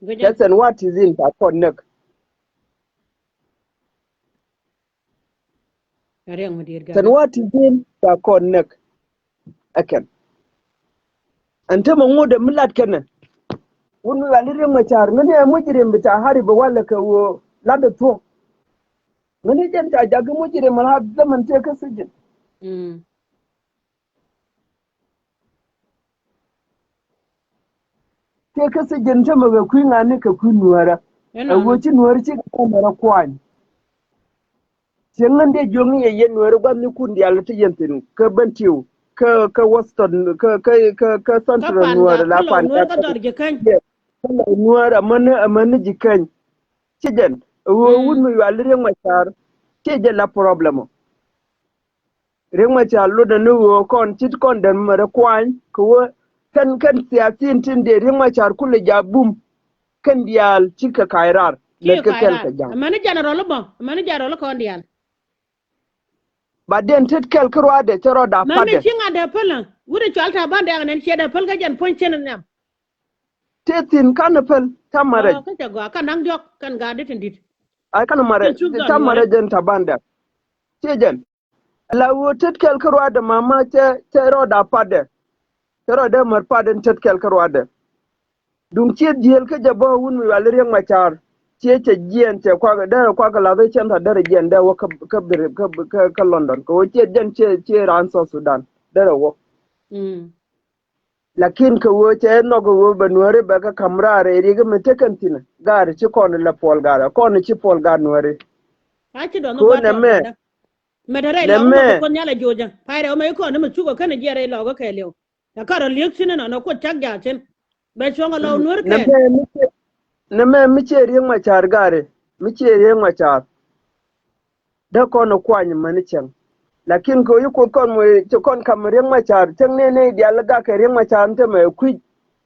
Guic ɛ. Cɛ sɛn wa̱a̱ ti dhi̱n ca kɔn näk. Riɛk mi di̱i̱t gat. Sɛn wa̱a̱ ti dhi̱n ca kɔn näk. Ɛ kɛn. Ɛn te mɛ ŋot ɛ mi lat kɛnɛ. Wun mi wali Riek Machar ŋäni ɛ mujrim bita Harib walɛ kɛ ɣöö lat ɛ thuɔ̱k. Ŋäni jɛn ca jak i̱ mujrim ala zaman tëë kä sijin. Mm. Kä kä thi̱ji̱n tämɛ kɛ kui̱ ŋa̱ni kɛ kui̱ nuäärä. Ɛ ɣöö ci nuäärä ci kɛ mɛrɛ kuany. Cieŋ ŋän dee jiökni yɛ yɛn nuäärä gua̱thnikun diaal ti yɛn thi̱n kä Bentiu kä kä Western kä kä kä kä Central nuäärä la kuan kä dhɔr Jikäny. Kä la nuäärä amäni amäni Jikäny. Ci jɛn ɛ ɣöö wut mi yual Riek Machar. Ci jɛ la problem ɔ. Riek Machar lotdɛ ni ɣöö kɔn cit kɔn dɛn mɛ rɛ kuany kɛ ɣöö kɛn kɛn thiathin tin dee Riek Machar kulɛ jaak bum. Kɛn diaal cikɛ ka̱c raar lɛ kɛ kɛl kɛ ja̱a̱ŋ. Amäni general bä, amäni general kɔn diaal. Ba den tet kɛl kä ruaadɛ cɛ rɔ da̱a̱ patdɛ. Mami ci ŋa̱t dee päl ɛ wut ɛ cual ta̱a̱ bandɛ ɛ nɛn ciɛ dee päl kä jɛn puɔ̱ny cɛn ɛ nhiam. Tëë thi̱n kanɛ päl ta̱a̱ marɛ. Kä cɛ gɔaa kä naŋ diɔ̱k kɛn ga̱a̱di tin di̱t. Ay kanɛ marɛ ta̱a̱ marɛ jɛn ta̱a̱ bandɛ. Ciɛ jɛn. La ɣöö tet kɛl kä ruaadɛ mama cɛ cɛ rɔɔdɛ a patdɛ. Cɛ rɔɔdɛ mär patdɛ ni tet kɛl kä ruaadɛ. Duŋ ciɛ jiël kä jɛ bä wut mi yual Riek Machar. Ciɛ cɛ jiɛn cɛ kuak derɛ kuak lath cɛn tha derɛ jiɛn dee wä kä kä kä kä London kɛ ɣöö ciɛ jɛn ciɛ ciɛ raan South Sudan derɛ wä. Lakin kɛ ɣöö cɛ nhɔk kɛ ɣöö bɛ nuääri bɛ kɛ ka̱m raar rɛy riɛk mi tekɛn thi̱n. Gaari ci kɔn lɛ puɔl gaari kɔn ci puɔl gaari nuääri. Kɛ ɣöö nɛmɛ. Mɛ te rɛy lɔk mɛ kɛ kuoth nhial a jo̱o̱cä pay rɛw mɛ ikɔn ni mɛ cukɛ kɛn jiɛ rɛy lɔk kɛ liw. Ɛ kar ɔ liek thi̱n inɔn ɛ kuoth cak jaathin. Bɛ cuɔ̱ŋ ɛ lɔk nuer kɛn. Nɛmɛ mi ciɛ Riek Machar gari mi ciɛ Riek Machar. Dee kɔn ɛ kuany mani cäŋ. Lakin kɛ ɣöö yi kuoth kɔn mɔ ci kɔn kam Riek Machar cäŋ nɛy nɛy diaal gak kɛ Riek Machar ni temɛ ɛ kui̱c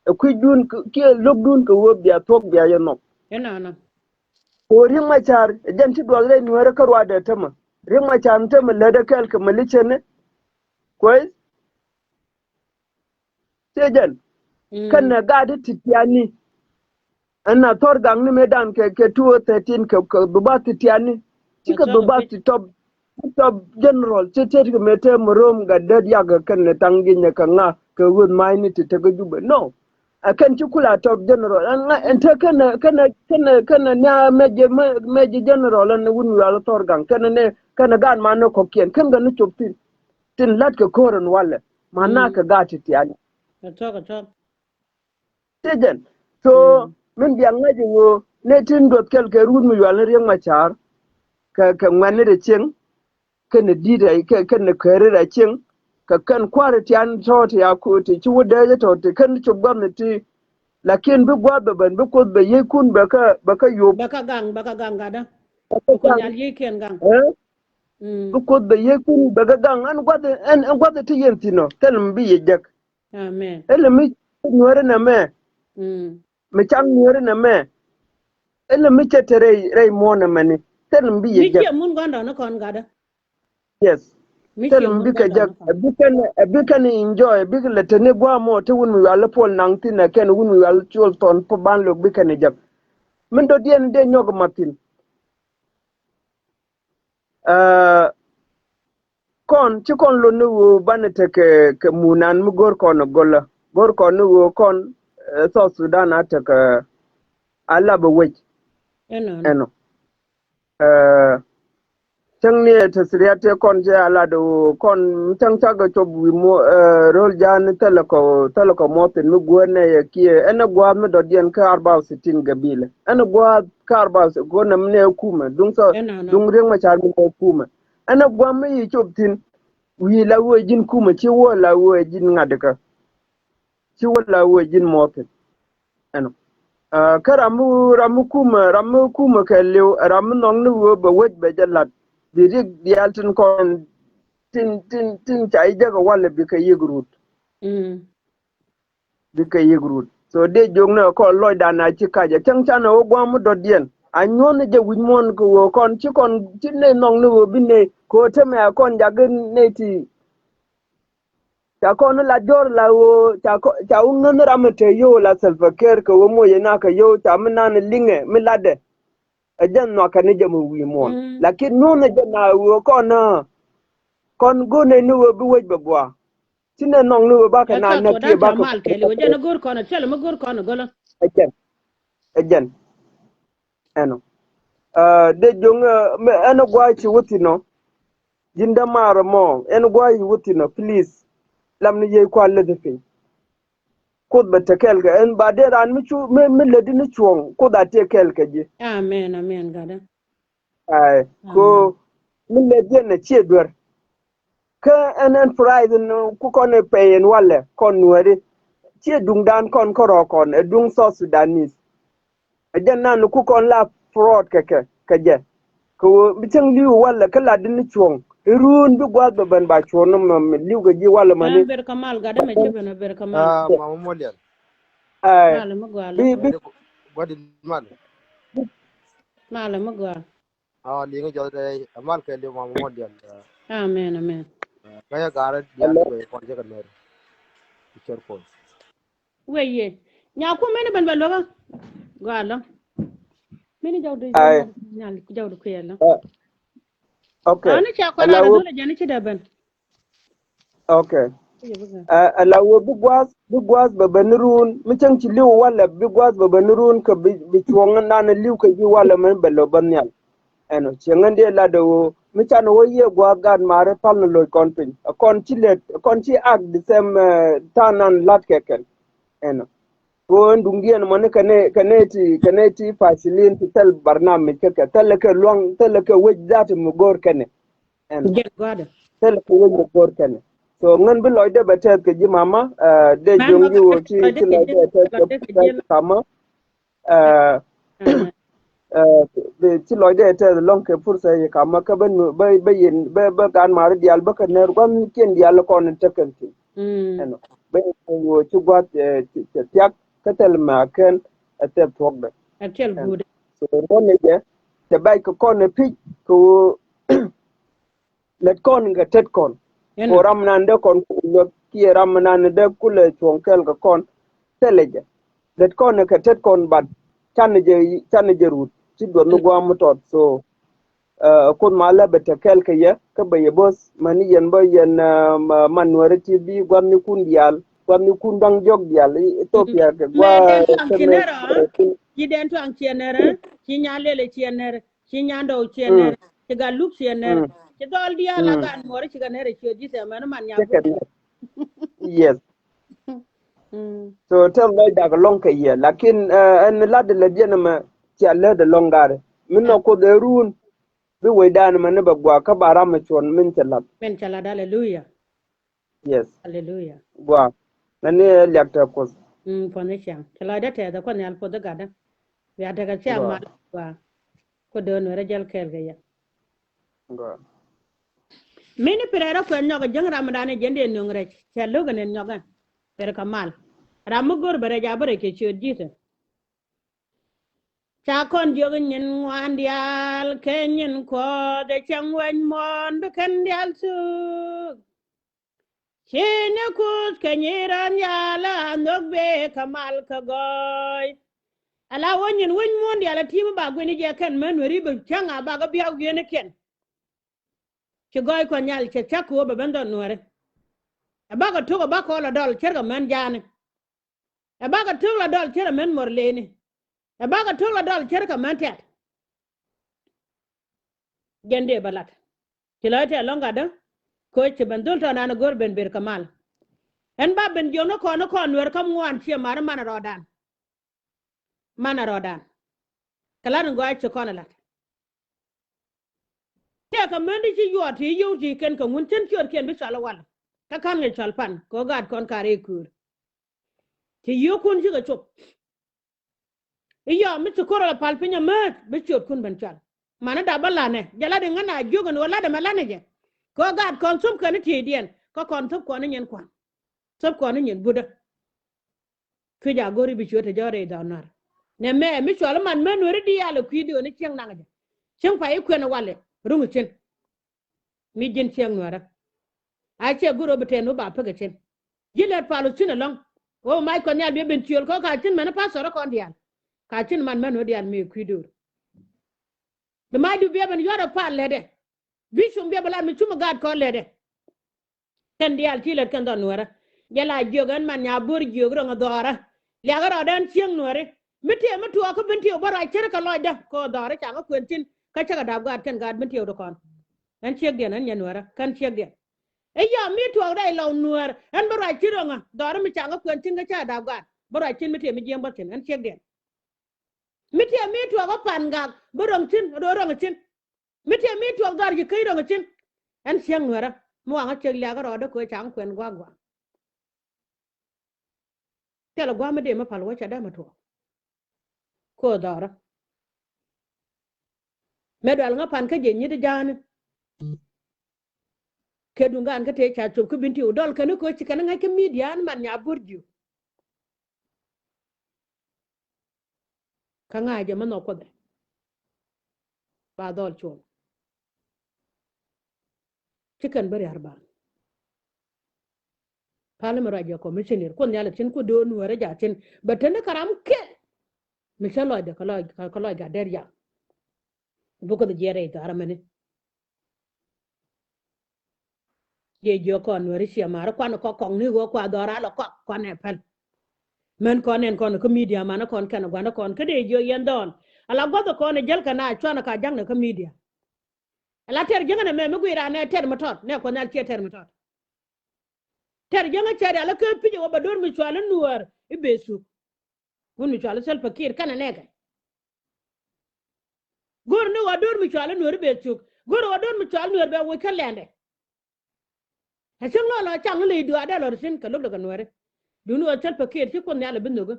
ɛ kui̱cdun kiɛ lo̱kdun kɛ ɣöö bia thuɔ̱k bia yɛ nhɔk. Kɛ ɣöö Riek Machar ɛ jɛn ti duɔth rɛy nuäärä kä ruaadɛ temɛ Riek Machar ni temɛ lätdɛ kɛɛl kɛ mɛ li cɛn ni. Kuec. Tëë jɛn kɛnɛ gaat ti tiani. Ɛn a thɔr gaŋ ni mëëdan kɛ kɛ two thirteen kɛ kɛ dhubat ti tiani. Cikɛ dhubat ti top ti top general ti tet kɛ mëë tëë mɛ rom gat dät yak kɛnɛ taŋ ginyɛ kɛ ŋa kɛ ɣöth ma̱a̱cni ti tekɛ Jubɛ no. Ɛ kɛn ci kula top general ɛn ŋa ɛn te kɛnɛ kɛnɛ kɛnɛ kɛnɛ nia mɛjɛ mɛjɛ general ɛn wun wial thɔr gaŋ kɛnɛ nɛ kɛnɛ gaat ma nɛ kɔkiɛn kɛn gɛ ni cop thin. Tin lat kɛ ko̱r ɛn walɛ ma na kɛ gaat ti tiani. Ti jɛn so min bia ŋa̱c i̱ ɣöö nɛ tin duɔth kɛl kɛ ruut mi yual ni Riek Machar. Kɛ kɛ ŋuɛ̈tni rɛ cieŋ kɛnɛ di̱t rɛ kɛnɛ kääri rɛ cieŋ. Kɛ kɛn kua̱ri tian tɔ̱ ti a ku ti ci wä dee jɛ tɔ̱ ti kɛn cop gua̱thni ti. Lakin bi gua̱th bɛ ben bi kuoth bɛ yiëëkun bɛ kä bɛ kä yop. Bɛ kä gaŋ bɛ kä gaŋ gatdä. Bɛ kä gaŋ. Bi kuoth bɛ yiëëkun bɛ kä gaŋ ɛn gua̱th ɛn ɛn gua̱th ti yɛn thi̱n ɔ thil mi bi yɛ jek. Amen. Ɛ lɛ mi nuäri nɛ mɛ. Mi caŋ nuäri nɛ mɛ. Ɛ lɛ mi cɛ te rɛy rɛy muɔ̱ɔ̱n nɛ mɛni thil mi bi yɛ jek. Mi ciɛ mun gua̱ndɔɔŋni kɔn gatdä. Yes. Thil mi bikɛ jek ɛ bikɛn ɛ bikɛn enjoy ɛ bikɛ lɛ teni gua̱a̱ mɔ te wun mi wial puɔl naŋ thin ɛ kɛn wun mi wial cuɔl thɔn pu ban lo̱k bikɛn ɛ jek. Min dɔ̱diɛn dee nyɔk ma thin. Ɛ kɔn ci kɔn lot ni ɣöö banɛ tekɛ kɛ munan mi go̱r kɔn ɛ go̱lä go̱r kɔn ni ɣöö kɔn ɛ South Sudan a tekɛ a lapɛ wec. Ɛnɔ. Cäŋ ni ɛ te thiriat tëë kɔn cɛ a lat ɣöö kɔn mi cäŋ cakɛ cop wi̱i̱ muɔ ro̱l ja̱a̱n ni thilɛ kɔ thilɛ kɔ muɔthin mi guäär nɛ yɛ kiɛ ɛn ɛ gua̱a̱th mi dɔ̱diɛn kä arba u sitin gabila ɛn ɛ gua̱a̱th kä arba u sitin go̱o̱r nɛ mi nɛ ɛ kumɛ duŋ thɔ duŋ Riek Machar mi nɛ ɛ kumɛ ɛn ɛ gua̱a̱th mi yi cop thi̱n. Wi̱i̱ la wee ji̱n kumɛ ci wä la wee ji̱n ŋa̱t kä ci wä la wee ji̱n muɔthin. Ɛnɔ kä ram mi ram mi kumɛ ram mi kumɛ kɛ liw ɛ ram mi nhɔk ni ɣöö bɛ wec bɛ jɛ lat. Bi rik diaal tin kɔn tin tin tin ca i̱ jek ɛ walɛ bikɛ yik rut. Bikɛ yik rut so dee jiök ni ɛ kɔn lɔcdan a ci kac ɛ cäŋ canɛ wä gua̱a̱m mi dɔ̱diɛn a nyuɔ̱n ni jɛ wi̱c muɔ̱n kɛ ɣöö kɔn ci kɔn ci nɛy nhɔk ni ɣöö bi nɛy kɛ ɣöö temɛ a kɔn jak in nɛy ti. Ca kɔn ni la jɔr la ɣöö ca wä ŋänh ram mi te yio̱w la Salva Kiir kɛ ɣöö moc ina kɛ yio̱w ca mi nan liŋɛ mi latdɛ. Ɛ jɛn nhɔakɛ ni jɛ mi wi̱i̱ muɔ̱ɔ̱n lakin nyuuth ni jɛ na ɣöö kɔn ni kɔn go̱o̱r nɛy ni ɣöö bi wec bɛ gɔaa. Ci nɛ nhɔk ni ɣöö bakɛ na näk kiɛ bakɛ mal kɛɛliw ɛ jɛn ni go̱o̱r kɔn ɛ thilɛ mi go̱o̱r kɔn ɛ gölä. Ɛ jɛn ɛ jɛn. Ɛnɔ dee jo̱ŋ ɛn gua̱a̱c ci wä thi̱n ɔ. Ji̱n dämaar ɛmɔ ɛn gua̱a̱c ci wä thi̱n ɔ please. Lam ni yiey kua̱r läthi piny. Kuoth bɛ te kɛɛl kɛ ɛn ba dee raan mi cu mi, mi lät in cuɔ̱ŋ, Kuoth a te kɛɛl kɛ ji̱. Amen, amen, Gatdä. Ai, ko mi lät yɛn ɛ ciɛ duer. Kä ɛn ɛn prize in ku kɔn ɛ pɛy ɛn walɛ kɔn nuɛri. Ciɛ duŋdan kɔn kärɔ̱ kɔn ɛ duŋ South Sudanese. Ɛ jɛn nan ku kɔn la fraud kɛ kɛ kɛ jɛ. Kɛ ɣöö bi cäŋ li̱w walɛ kä lat in cuɔ̱ŋ. Iruun bi gua̱a̱th bɛ ben ba cuɔ̱ŋ ni mɛ li̱w kɛ ji̱ walɛ mäni. Ber kɛ mal, Gatdä mɛ ci ben ber kɛ mal. Ah, Mama Molian. Ai. Mal mi gua̱a̱ bi, bi. Gua̱a̱ di mal. Mal mi gua̱a̱. Ah, liŋ jɔth dee, a mal kɛ liŋ Mama Molian. Amen, amen. Kaya garɛ dial kɛ kɔn jɛ kɛ ner. Ichɔr kɔn. Wee ye. Nya ku mini ben bɛ luäkä. Gɔaa lɔ. Mini jɔw di nyal jɔw di kuyɛ lɔ. Okay. Ani ca kɔn a dula jɛn ci dɛ ben. Okay. Ala wee bi gua̱a̱th, bi gua̱a̱th bɛ ben ni ruun. Mi cäŋ ci li̱w walɛ bi gua̱a̱th bɛ ben ni ruun kɛ bi, bi cuɔ̱ŋ nan li̱w kɛ ji̱ walɛ mɛn bɛ lo̱ bä nhial. Ɛnɔ, cieŋ ɛn diɛ lat ɛ ɣöö mi canɛ wä yiëë gua̱a̱th gaat maari pal ni loc kɔn piny. Ɛ kɔn ci lɛt, ɛ kɔn ci ak the same, eh, ta̱a̱ nan la̱t kɛ kɛn. Ɛnɔ. Ɣöö ɛn duŋdiɛn mɔni kɛ nɛ, kɛ nɛ ti, kɛ nɛ ti pasilin ti thil barnamij kɛ kɛ. Thilɛ kɛ luaŋ, thilɛ kɛ wec dhat mi go̱o̱r kɛnɛ. Ɛnɔ. Thilɛ kɛ wec mi go̱o̱r kɛnɛ. So ŋän bi lɔcdɛ bɛ tɛth kɛ ji̱ mama, eh, dee jiöŋ ji̱ ɣöö ti, ti lɔcdɛ tɛth kɛ kama. Eh, eh, bi ci lɔcdɛ tɛth lɔŋ kɛ pursa yi kama kä bä nu, bä, bä yin, bä, bä gan mari dial bä kɛ ner gua̱n kiɛn dial kɔn in tekɛn tin. Ɛnɔ. Bä yin kɛ ɣöö ci gua̱th, eh, ci, ci thiak kä thɛl mɛ a kɛn a thɛl thuɔkdɛ. A thɛl guudɛ. So mɔnɛ jɛ, tɛ bac kɛ kɔn ɛ pi̱c kɛ ɣöö lät kɔn kɛ tet kɔn. Ko ram nan dee kɔn ku luäk kiɛ ram nan dee kulɛ cuɔ̱ŋ kɛl kɛ kɔn. Thilɛ jɛ. Lät kɔn kɛ tet kɔn, but canɛ jɛ, canɛ jɛ rut. Ci duɔth ni guam mi tɔt. So, eh, Kuoth ma lɛ bɛ te kɛl kɛ yɛ, kä bɛ yɛ bo̱th, mani yɛn bä yɛn, eh, ma, man nuɛri ti bi guam ni kun dial, guam ni kun daŋ jɔk dial, i, Ethiopia kɛ gua, kɛ mɛ, ci den tuaŋ ciɛ nɛrɛ, ci nya lele ciɛ nɛrɛ. Ci nyandɔw ciɛ nɛr, ci gat luk ciɛ nɛr, ci dhɔl diaal a gat muɔr ci kɛ nɛr ɛ ciöt ji̱ thɛmɛn man nya buk. Yes. So tɛm lɔc dak lɔŋ kɛ yɛ, lakin, eh, ɛn lat lɛ diɛn mɛ cia lät lɔŋ gari. Min nɔ Kuoth ɛ run bi wecdan mɛ ni bɛ guak kä ba ram mɛ cuɔn min cɛ lat. Min cɛ lat, aleluya. Yes. Aleluya. Gua. Nani liak tɛ Kuoth. Mm, puɔth ni ciaŋ. Ci lɔcdä tɛth ɛ Kuoth Nhial puɔth ɛ gatdä. Bia tekɛ ciaŋ mal gua. Kuoth do̱n wɛrɛ jäl kɛɛl kɛ yɛ. Gua. Mini pirɛ rɛ kuɛn nyɔk jiäŋ ram dan jiɛn dee nuŋ rɛc. Cɛ lo̱k ɛn nyɔk ɛn. Per kɛ mal. Ram mi go̱r bɛ rɛc a bä rɛc kɛ ciöt ji̱thɛ. Ca kɔn jiök nyin ŋuan diaal kɛ nyin Kuɔth ɛ cäŋ wec muɔ̱ɔ̱n bi kɛn diaal thuk. Ci ni kuth kɛ nyi raan yal a nhök bee kɛ mal kɛ gɔɔy. Ala wä nyin wec muɔ̱ɔ̱n diaal a ti̱i̱m ba guini jɛ kɛn män weri bɛ cäŋ a bakɛ biak wienikiɛn. Ci gɔɔy Kuɔth Nhial cɛ cak kɛ wä bɛ ben dhɔn nuɛri. Ɛ bakɛ tok ɛ bakɛ ɔl a dɔl ce̱tkɛ män jaani. Ɛ bakɛ tok la dɔl ce̱tkɛ män mɔr leni. Ɛ bakɛ tok la dɔl ce̱tkɛ män tɛt. Jɛn dee bä lat. Ci lɔc tɛt lɔ̱ŋ gatdä. Koc ci ben dhul tɔ̱ nan go̱r ben ber kɛ mal. Ɛn ba ben jiɔk ni kɔn ni kɔn nuɛr käm ŋuan ciɛ mar man rɔɔdan. Man rɔɔdan. Kɛ lat in gɔaa ci kɔn lat. Tëëkɛ män di ci yuɔt ti yio̱w ti kɛn kɛ ŋun cän ciötkiɛn bi cɔal iwal. Kä ka̱n kɛ cɔal pan kɛ ɣöö gaat kɔn kar i̱ köör. Ti yio̱wkun cikɛ cop. I̱ yɔm mi ci ko̱r ɛ pal piny amäät bi ciötkun ben cɔal. Mani dap bä lanɛ jɛ lat iŋä na jiök ɛn ɣöö lat ɛmɛ lanɛ jɛ. Kɛ ɣöö gaat kɔn thöp kɛn i̱ tieydiɛn kä kɔn thöp kɔn i̱ nyin kua̱n. Thöp kɔn i̱ nyin butä. Cuec a go̱ri bi ciöt te jɔ̱ɔ̱r rɛy dhɔn nuäär. Nɛ mɛ mi cual i̱ man män nuääri diaal ɛ kui̱ diöön i̱ cieŋ naŋ jɛ. Cieŋ pay i̱ kuɛn i̱ walɛ ruŋ i̱ cin. Mi ji̱n ciɛŋ nuäärä. A ciɛ go̱r ɣöö bi tɛn wä ba pek i̱ cin. Ji̱ lät pal i̱ cin ɛlɔ̱ŋ. Ɣöö mac kɔn nhial biɛ ben ciöl kä ka cin mɛn i̱ pastor i̱ kɔn diaal. Ka cin man män nuääri diaal mi kui̱ döör. Bi mac du biɛ ben yuɔ̱t ɛ pal lɛtdɛ. Bi cum biɛ ben lat mi cum i̱ gaat kɔn lɛtdɛ. Kɛn diaal ti lät kɛn dhɔn nuäärä. Jɛ la jiök ɛn man nya bo̱r jiök rɔŋ ɛ dhɔaarä. Liakɛ rɔɔdɛ ɛn cieŋ nuääri. Mi tiee mi tuɔɔk kä ben tiee bä ruac ce̱tkɛ lɔcdä kɛ ɣöö dhɔaarä ca ŋä kuën thi̱n kä cä kɛ da̱p gaat kɛn gaat ben tiee wä ti kɔn. Ɛn ciekdiɛn ɛn nyɛ nuäärä kɛn ciekdiɛn. Ëë, ya mi tuɔɔk rɛy lɔw Nuäär, ɛn bä ruac ci ro̱ŋä dhɔr mi ca ŋä kuɛn thi̱n kä ca da̱a̱p gaat, bä ruac thi̱n mi tëë mi jiɛɛm bä thi̱n, ɛn ciek diɛn. Mi tëë mi tuɔɔk ɛ Pan Gak, bä ro̱ŋ thi̱n, ro̱ŋ thi̱n. Mi tëë mi tuɔɔk dhɔr ji̱ käc ro̱ŋ thi̱n. Ɛn ciek Nuäärä, mi waŋä ciek liakä rɔɔdä kɛ ɣöö ca ŋä kuɛn gua̱a̱k gua̱a̱k. Thilɛ gua̱a̱k mi dee mi pal wä ca dee mi tuɔɔk. Kɛ ɣöö dhɔrä. Mëë dual ŋä Pan kä jiɛ nyiet ja̱a̱ni. Kɛ duŋ gaan kä tëë ca cop kä bin ti wä dɔl kɛn kä ci kɛn ŋa̱c kä media ni man nya buɔ̱r jiök. Kä ŋa̱c jɛ mi nhɔk Kuoth ɛ. Ba dhɔl cuɔl. Ci kɛn bä riar ba. Pal mi ruac jɛ commissioner Kuoth Nhial a cin, Kuoth do̱o̱n Nuäärä jɛ a cin. Bɛ teni kä ram kɛl. Mi cä lɔcdɛ kä lɔc, kä lɔc gat dɛr jam. Bi Kuoth jiɛɛr rɛy dhɔaar ɛmɛni. Dee jiök kɔn Nuääri ciɛ maari kuan kɔk kɔk ni ɣöö kua dhɔra lɔ kɔk kuan ɛ päl. Mɛn kɔn ɛn kɔn kä media man kɔn kɛn gua̱n kɔn kä dee jiök yɛn dhɔn. Ala gua̱th kɔn ɛ jäl kɛ na cuan ka ja̱ŋ ni kä media. Ala tɛr jiäŋä nɛ mɛ mi gui̱i̱r anɛ tɛr mi tɔt nɛ Kuɔth Nhial ciɛ tɛr mi tɔt. Tɛr jiäŋä cɛ rial kä pi̱c ɛ wä bɛ do̱r mi cual i̱ Nuäär i̱ bee thuk. Wun mi cual i̱ Salva Kiir kɛnɛ nɛɛkɛ. Go̱r ni ɣɔa do̱r mi cual i̱ Nuäär i̱ bee thuk. Go̱r ɣɔa do̱r mi cual Nuäär bɛ woc kä lɛndɛ. Ɛ cäŋ lɔ lɔ caŋ ley duaadɛ lɔ ri thi̱n kɛ lopdɛ kɛ Nuääri. Duŋni ɣɔa Salva Kiir ci Kuoth Nhial ɛ bi nhoki.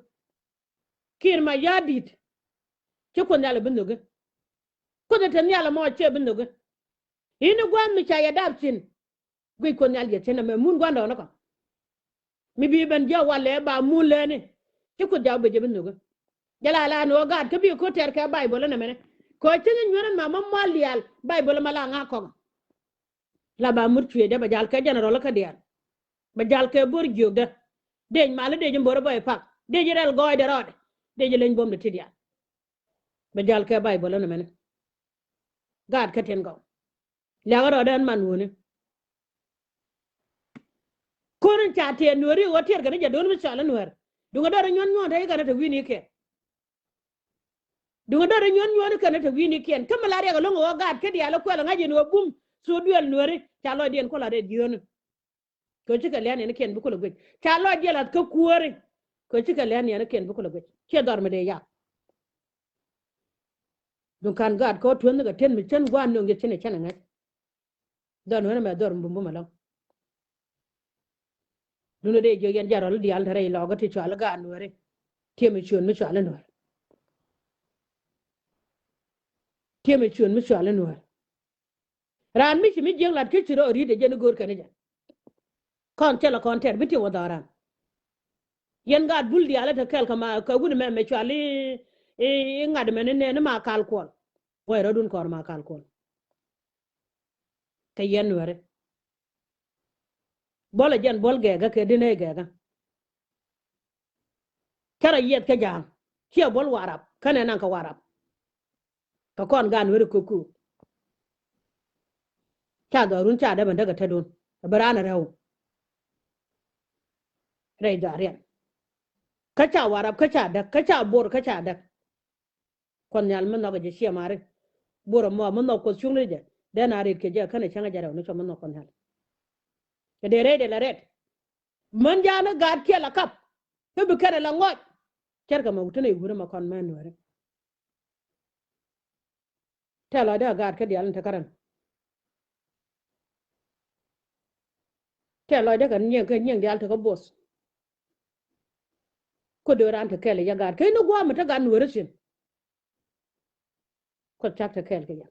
Kiir Mayardit ci Kuoth Nhial ɛ bi nhoki. Kuoth ɛ te nhial ɛmɔ ciɛ bi nhoki. I̱ni gua̱a̱th mi ca yɛ dap thi̱n. Guic Kuoth Nhial yɛ thi̱n ɛmɛ mun gua̱ndɔɔŋnikɔ. Mi bi ben jiɛ walɛ ba mun lɛni. Ci Kuoth jaw bɛ jɛ bi nhoki. Jɛ la la ni ɣöö gaat kä bi ko̱ tɛr kɛ Baibol ɛn ɛmɛni. Kɛ ɣöö ci nyi nyuɛn ɛn ma ma mual diaal Baibol ɛmɛ la ŋa̱ kɔŋ. La ba mur cuëëcdä bɛ jal kɛ general kä diaal. Bɛ jal kɛ bo̱r jiökdä. Dec mali dec in bo̱r bɔy pak. Dec in rɛl gɔɔydɛ rɔɔdɛ. Dec in leny buɔ̱mdɛ ti diaal. Bɛ jal kɛ Baibol ɛn ɛmɛni. Gaat kä tin gɔw. Liakä rɔɔdɛ ɛn man wuni. Ko̱r in ca tiɛɛr Nuääri ɣöö tiɛɛr kɛn jɛ do̱n mi cɔal i̱ Nuäär. Duŋ a dɔr in nyuɔ̱n nyuɔ̱n te i̱ kɛn te wi̱i̱ni kɛn. Duŋ a dɔr in nyuɔ̱n nyuɔ̱n i̱ kɛn te wi̱i̱ni kɛn. Kä mi la riɛk ɛlɔ̱ŋ ɣöö gaat kä diaal i̱ kuɛl ɛ ŋa̱c in ɣöö bum thok duel Nuääri ca lɔcdiɛn kuɔl a rɛy jiööni. Kɛ cikɛ lian yɛn kiɛn bi kulɛ guic. Ca lɔc diɛl ath kä kuääri. Kɛ cikɛ lian yɛn kiɛn bi kulɛ guic. Ciɛ dhɔr mi dee yak. Duŋ ka̱n gaat kɔ tuänh ni kɛ tien mi cän gua̱a̱n nöŋ yɛ cin ɛ cän ɛ ŋäc. Dhɔr Nuääri mɛ dhɔr mi bum bum ɛlɔ̱ŋ. Duŋ dee jiök yɛn jɛ rɔl diaal te rɛy lɔɔkä ti cual gaat Nuääri. Tiɛm i̱ ciöön mi cual i̱ Nuäär. Tiɛm i̱ ciöön mi cual i̱ Nuäär. Raan mi ci mi jiäk lat kä ci rɔ ri̱t ɛ jɛn i̱ go̱o̱r kɛn i̱ jɛ. Kɔn thilɛ kɔn tɛr bi ti wä dhɔran. Yɛn gaat bul diaal ɛ te kɛl kɛ ma kɛ wun mɛ mɛ cual i̱ i̱ ŋa̱t mɛ ni nɛn i̱ ma kal kuɔl. Wä irɔdun kɔr ma kal kuɔl. Kɛ yɛn Nuääri. Buɔl ɛ jɛn buɔl gɛɛkä kɛ dinɛ gɛɛkä. Cä rɔ yiɛth kä ja̱a̱ŋ ciɛ buɔl Warap kä nɛ naŋ kɛ Warap. Kɛ kɔn gaat Nuääri ko̱ku. Ca dhɔrun ca däp ɛn däk ɛ tetdun ɛ bi raan ɛ rɛw. Rɛy dhɔaariɛn kä ca Warap kä ca däk kä ca Bor kä ca däk. Kuɔth Nhial mi nhɔk ɛ jɛ ciɛ mari. Bor ɛmɔ mi nhɔk Kuɔth cuŋni jɛ dee na rit kɛ jɛ kä nɛ cäŋ ɛ jɛ rɛw ni cɔ mi nhɔk Kuɔth Nhial. Kɛ dee rɛy dee la rɛt. Män ja̱a̱n i̱ gaat kiɛ la kap. Kä bi kɛn ɛ la ŋɔc. Cɛrkɛ mɛ wutänɛ i̱ wut ɛmɛ kɔn män Nuääri. Tɛl lɔcdä ɛ gaat kä diaal in te kärän. Tɛl lɔcdä kɛ nyiëŋ kä nyiëŋ diaal te kä both. Kuoth do̱ran te kɛl i̱ yɛ gaat kä in i̱ gua̱a̱m mi te gaat Nuääri thi̱n. Kuoth cak te kɛɛl kɛ yɛn.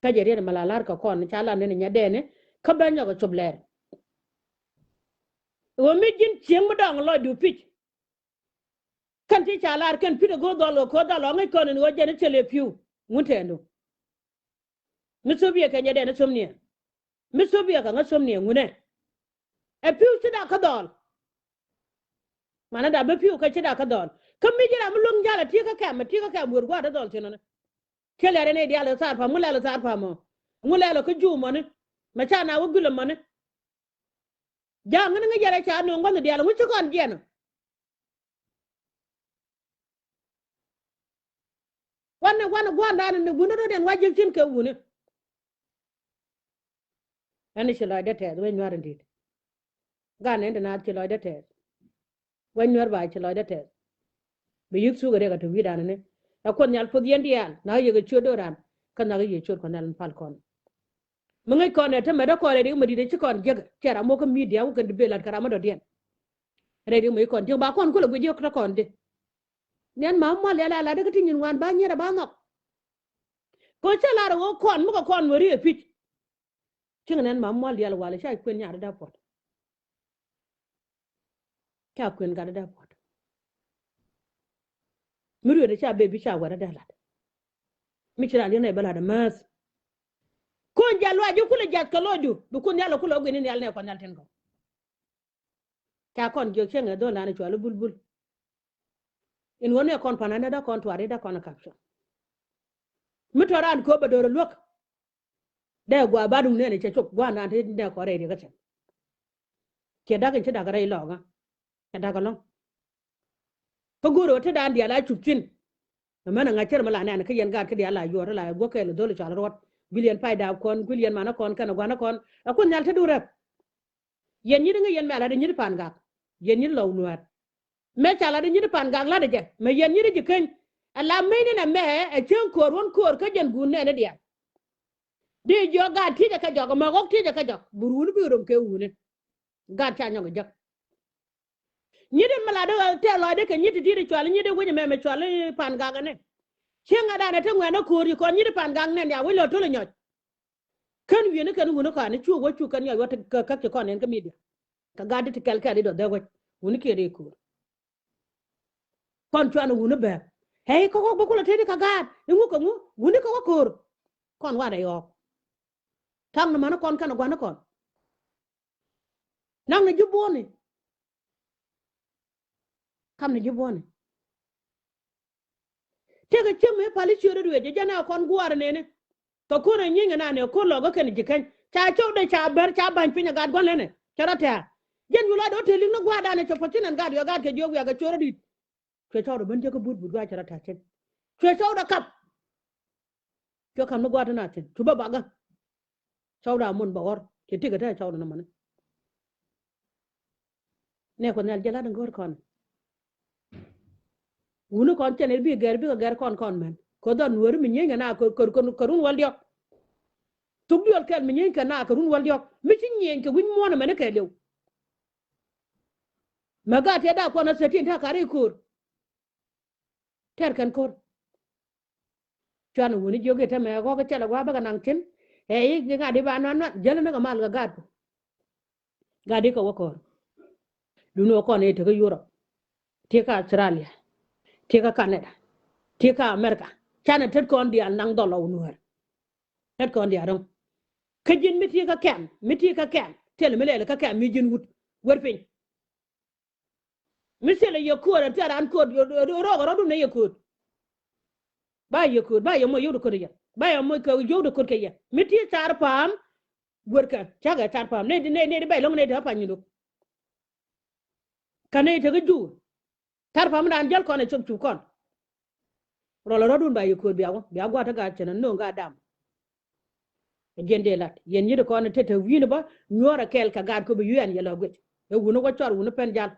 Kä jɛ riet ɛmɛ la la̱r kɛ kɔn ca lar nɛn ɛ nyadɛɛni kä ben nyɔk ɛ cop lɛɛr. Ɣöö mi ji̱n cieŋ mi dɔ̱ŋ lɔcdu pi̱c. Kɛn ti ca lar kɛn pi̱t ɛ go̱o̱r dhɔl kɛ ko̱o̱r dhɔl ɔ ŋäc kɔn in ɣöö jɛn i̱ thil ɛ pi̱w ŋun tɛɛndu. Mi thop yɛ kɛ nyadɛɛni thop niɛ. Mi thop yɛ kɛ ŋä thop niɛ ŋunɛ. Ɛ pi̱w ci dak kä dhɔl. Manɛ da bi pi̱w kä ci dak kä dhɔl. Kä mi ji̱ ram mi luäŋ ja̱l ɛ ti̱i̱ kä kɛm ɛ ti̱i̱ kä kɛm wër gua̱a̱r dee dhɔl thi̱n ɔni. Kiɛ lɛr ɛn ɛ diaal ɛ thaar pam ŋu lɛl ɛ thaar pam ɔ. Ŋu lɛl ɔ kä juum ɔni. Mɛ ca na wä gul ɛmɔni. Ja̱a̱ŋ ŋäni ŋäc yɛn ɛ ca nööŋ gua̱nh diaal ŋu ci kɔn jiɛn ɔ. Wanɛ wanɛ gua̱a̱r dan ni wuni rɔ den wa ji̱ thi̱n kɛ wuni. Ɛn ci lɔcdä tɛth wec Nuäär in di̱i̱t. Gan ɛn ti naath ci lɔcdä tɛth. Wec Nuäär ba ci lɔcdä tɛth. Bi yi̱k thuk ɛ riɛk a te wi̱i̱dan ni. Ɛ Kuoth Nhial puɔth yɛn diaal, nhɔakɛ yɛ kɛ ciöt do̱ran, kä nhɔakɛ yɛ ciöt Kuɔth Nhial in pal kɔn. Mi ŋäc kɔn ɛ te mɛt ɛ kɔn rɛy riɛk mi di̱i̱t ɛ ci kɔn jiäk, cɛ ram wä kä midia wä kɛn ti bëë lat kɛ ram mi dɔ̱diɛn. Rɛy riɛk mi ci kɔn jiäk ba kɔn kulɛ guic jiäk te kɔn di. Nɛn ma mual yɛl a lat kä ti nyin wan ba nyier a ba nhɔk. Kɛ cä lar ɛ ɣöö kɔn mi kɛ kɔn nuɔri ɛ pi̱c. Cieŋ nɛn ma mual diaal walɛ ca kuën nyar dee puɔt. Ca kuën gat dee puɔt. Mi ruet ca baby ca wɛr dee lat. Mi ci ran diɛn nɛ bɛ lat mäth. Kun jal luac ji̱ kulɛ jath kɛ lɔcdu bi kun nhial kulɛ wä guini nhial nɛ kuan nhial tin kɔ. Ca kɔn jiök cieŋ ɛ dhol nani cuali bulbul. In ɣöö nɛ kɔn pan anɛ dee kɔn tuari dee kɔn ɛ kap cuɔth. Mi tɔ ran köp bɛ do̱r ɛ luäk. Dee gua ba duŋ nɛn cɛ cop gua̱a̱r naan te nɛ kɔn rɛy riɛk kä cɛn. Ciɛ da̱k in ci da̱k rɛy lɔɔkä. Cɛ da̱k ɛlɔ̱ŋ. Kä go̱o̱r ɣöö te daan diaal a cup thi̱n. Mɛmɛn a ŋa̱c cär mi la nɛn kä yɛn gaat kä diaal la yuɔr la guäk kɛɛl dhol cɔal ruɔt. Guil yɛn pay daap kɔn, guil yɛn manä kɔn, kɛn a gua̱nä kɔn. A kun nhial te duun rɛp. Yɛn nyit ŋä yɛn mɛ a lat nyit pan gak. Yɛn nyit lɔw nuäär. Mɛ ca lat nyit pan gak lat jɛ. Mɛ yɛn nyit ji̱ keny. Ɛ la meny ni nɛ mɛ ɛ cieŋ ko̱o̱r wän ko̱o̱r kä jɛn guun nɛn ni diaal. Di jiɔ gaat tiecɛ kɛ jɔk, mɛ ɣɔk tiecɛ kɛ jɔk. Bi ruun bi rom kɛ wuni. Gaat ca nyɔk jek. Nyit in mi lat tɛth lɔcdɛ kɛ nyit ti ti̱i̱t cual nyit in wec mɛ mɛ cual pan gak ni. Cieŋ a danɛ te ŋuɛn ni ko̱o̱r yi kɔn nyit pan gak nɛn ya wec lɔ tol nyɔc. Kän wi̱i̱ni kɛn wuni kɔn ni cu wä cu kɛn nyɔc wä ti kä, kä ci kɔn nɛn kä midia. Kä gat di ti kɛl kɛl di dɔ dhɛ wec wuni kiɛ ri ko̱o̱r. Kɔn cuan wuni bɛɛk. Hɛy kä wä bä kulɛ tëëdi kä gaat iŋu kɛ ŋu wuni kä wä ko̱o̱r. Kɔn wan rɛy ɣɔɔk. Thaŋ ni mani kɔn kɛn gua̱ni kɔn. Naŋ ni ji̱ buɔ̱ni. Kam ni ji̱ buɔ̱ni. Tëëkɛ cieŋ mëë pali ciöt rɛy ruëëc jɛn ɛ kɔn gua̱a̱r nɛni. Kɛ ko̱n ɛ nyieeny kɛ naan ɛ ko̱n lɔkä kɛn ji̱ keny ca cɔw dee ca bär ca ba̱ny piny ɛ gaat gua̱n lɛnɛ cɛ rɔ tɛ̈ɛ̈. Jɛn wi̱i̱ lɔcdɛ wä te li̱ŋ ni gua̱a̱r danɛ cɛ puɔ̱th ci nɛn gaat wi̱i̱ ɛ gaat kɛ jiök wi̱i̱ a kɛ ciöt rɔ di̱t. Cuɛ cɔwdɛ ben jek kä but but gua̱a̱ cɛ rɔ ta̱c cin. Cuɛ cɔwdɛ kap. Cuɛ kap ni gua̱a̱ ti na thi̱n cu bä bakä. Cɔwdɛ a mun bä ɣɔr cɛ tikɛ te cɔwdɛ ni mäni. Nɛ kuɛ nhial jɛ lat in go̱o̱r kɔn. Wuni kɔn cɛn i̱ bi gɛr bikɛ gɛr kɔn kɔn mɛn kɛ dhɔn nuääri mi nyieeny kɛ na kɛ, kɛ, kɛ, kɛ run wäl diɔk. Thuk diɔl kɛl mi nyieeny kɛ na kɛ run wäl diɔk mi ci nyieeny kɛ wi̱ny muɔ̱ɔ̱n mɛn kɛ liw. Mɛ gaat tiɛ dak kuan a thirteen ta̱a̱ kari ko̱o̱r. Tɛr kɛn ko̱r. Cuan wuni jiök i̱ tämɛ ɣɔ̱k i̱ cɛl ɛ gua̱a̱ bäkɛ naŋ thi̱n. Ɛ i̱ ŋa̱t i̱ ba nuan nuan jäl ni kɛ mal kɛ gaatku. Gat i̱ kɛ wä ko̱r. Duni wä kɔn i̱ tekä Europe. Tekä Australia. Tekä Canada. Tekä America. Canɛ tet kɔn diaal naŋ dhɔl ɔ wä nuäär. Tet kɔn diaal ro̱ŋ. Kä ji̱n mi tekä kɛm mi tekä kɛm thil mi lɛl kä kɛm mi ji̱n wut. Wer piny. Mi thilɛ yɛ kööt ɛn thil raan kööt rɔɔk rɔɔdun ɛ yɛ kööt. Ba yɛ kööt ba yɛ moc yio̱w di kööt kɛ yɛ ba yɛ moc kɛ yio̱w di kööt kɛ yɛ mi ti car pa̱a̱m. Guerkɛ cakɛ car pa̱a̱m nɛy di nɛy nɛy di bɛc lo̱ŋ nɛy di ɣä pa̱ny nyin dok. Kä nɛy tekä juur car pa̱a̱m raan jäl kɔn ɛ cop cup kɔn. Rɔl rɔɔdun ba yɛ kööt bia wä bia gua̱a̱t tä gaat cɛn ɛ no̱o̱ŋ gaat dam. Ɛ jiɛn dee lat yɛn nyiet kɔn ɛ te te wi̱i̱n bä nyuɔ̱ɔ̱r ɛ kɛɛl kɛ gaat köp ɛ yuɛɛn yɛ lɔ guic. Ɛ wuni wä cɔr wuni pɛn jal.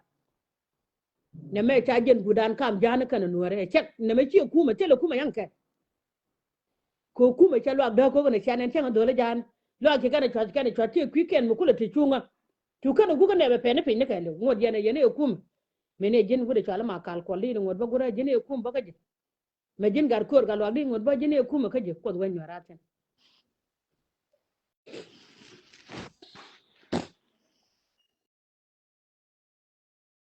Nɛ mɛ ca jiɛn gudan kam ja̱a̱n kɛn ɛ nuäärɛ ɛ cɛk nɛ mɛ ci ɛ kumɛ thilɛ kumɛ yaŋ kɛn. Kɛ kumɛ cɛ luak dääk ko̱k ɛn ɛ cian ɛn cäŋ ɛ dho̱l ɛ ja̱a̱n luak ci kɛn ɛ cua̱th kɛn ɛ cua̱th ci ɛ kui̱ kɛn mi kulɛ te cuŋä. Cu kɛn ɛ guk ɛ nɛpɛ pɛn ɛ piny ni kɛn liw ŋuɔ̱t yɛn ɛ yɛn ɛ kumɛ. Min ɛ ji̱n wut ɛ cual ɛ ma kal kuɔl di ni ŋuɔ̱t bä gurɛ ji̱n ɛ kumɛ bä kä ji̱. Mɛ ji̱n gat köör gat luak di ŋuɔ̱t bä ji̱n ɛ kumɛ kä ji̱ kuoth wä nyuɛr a thi̱n.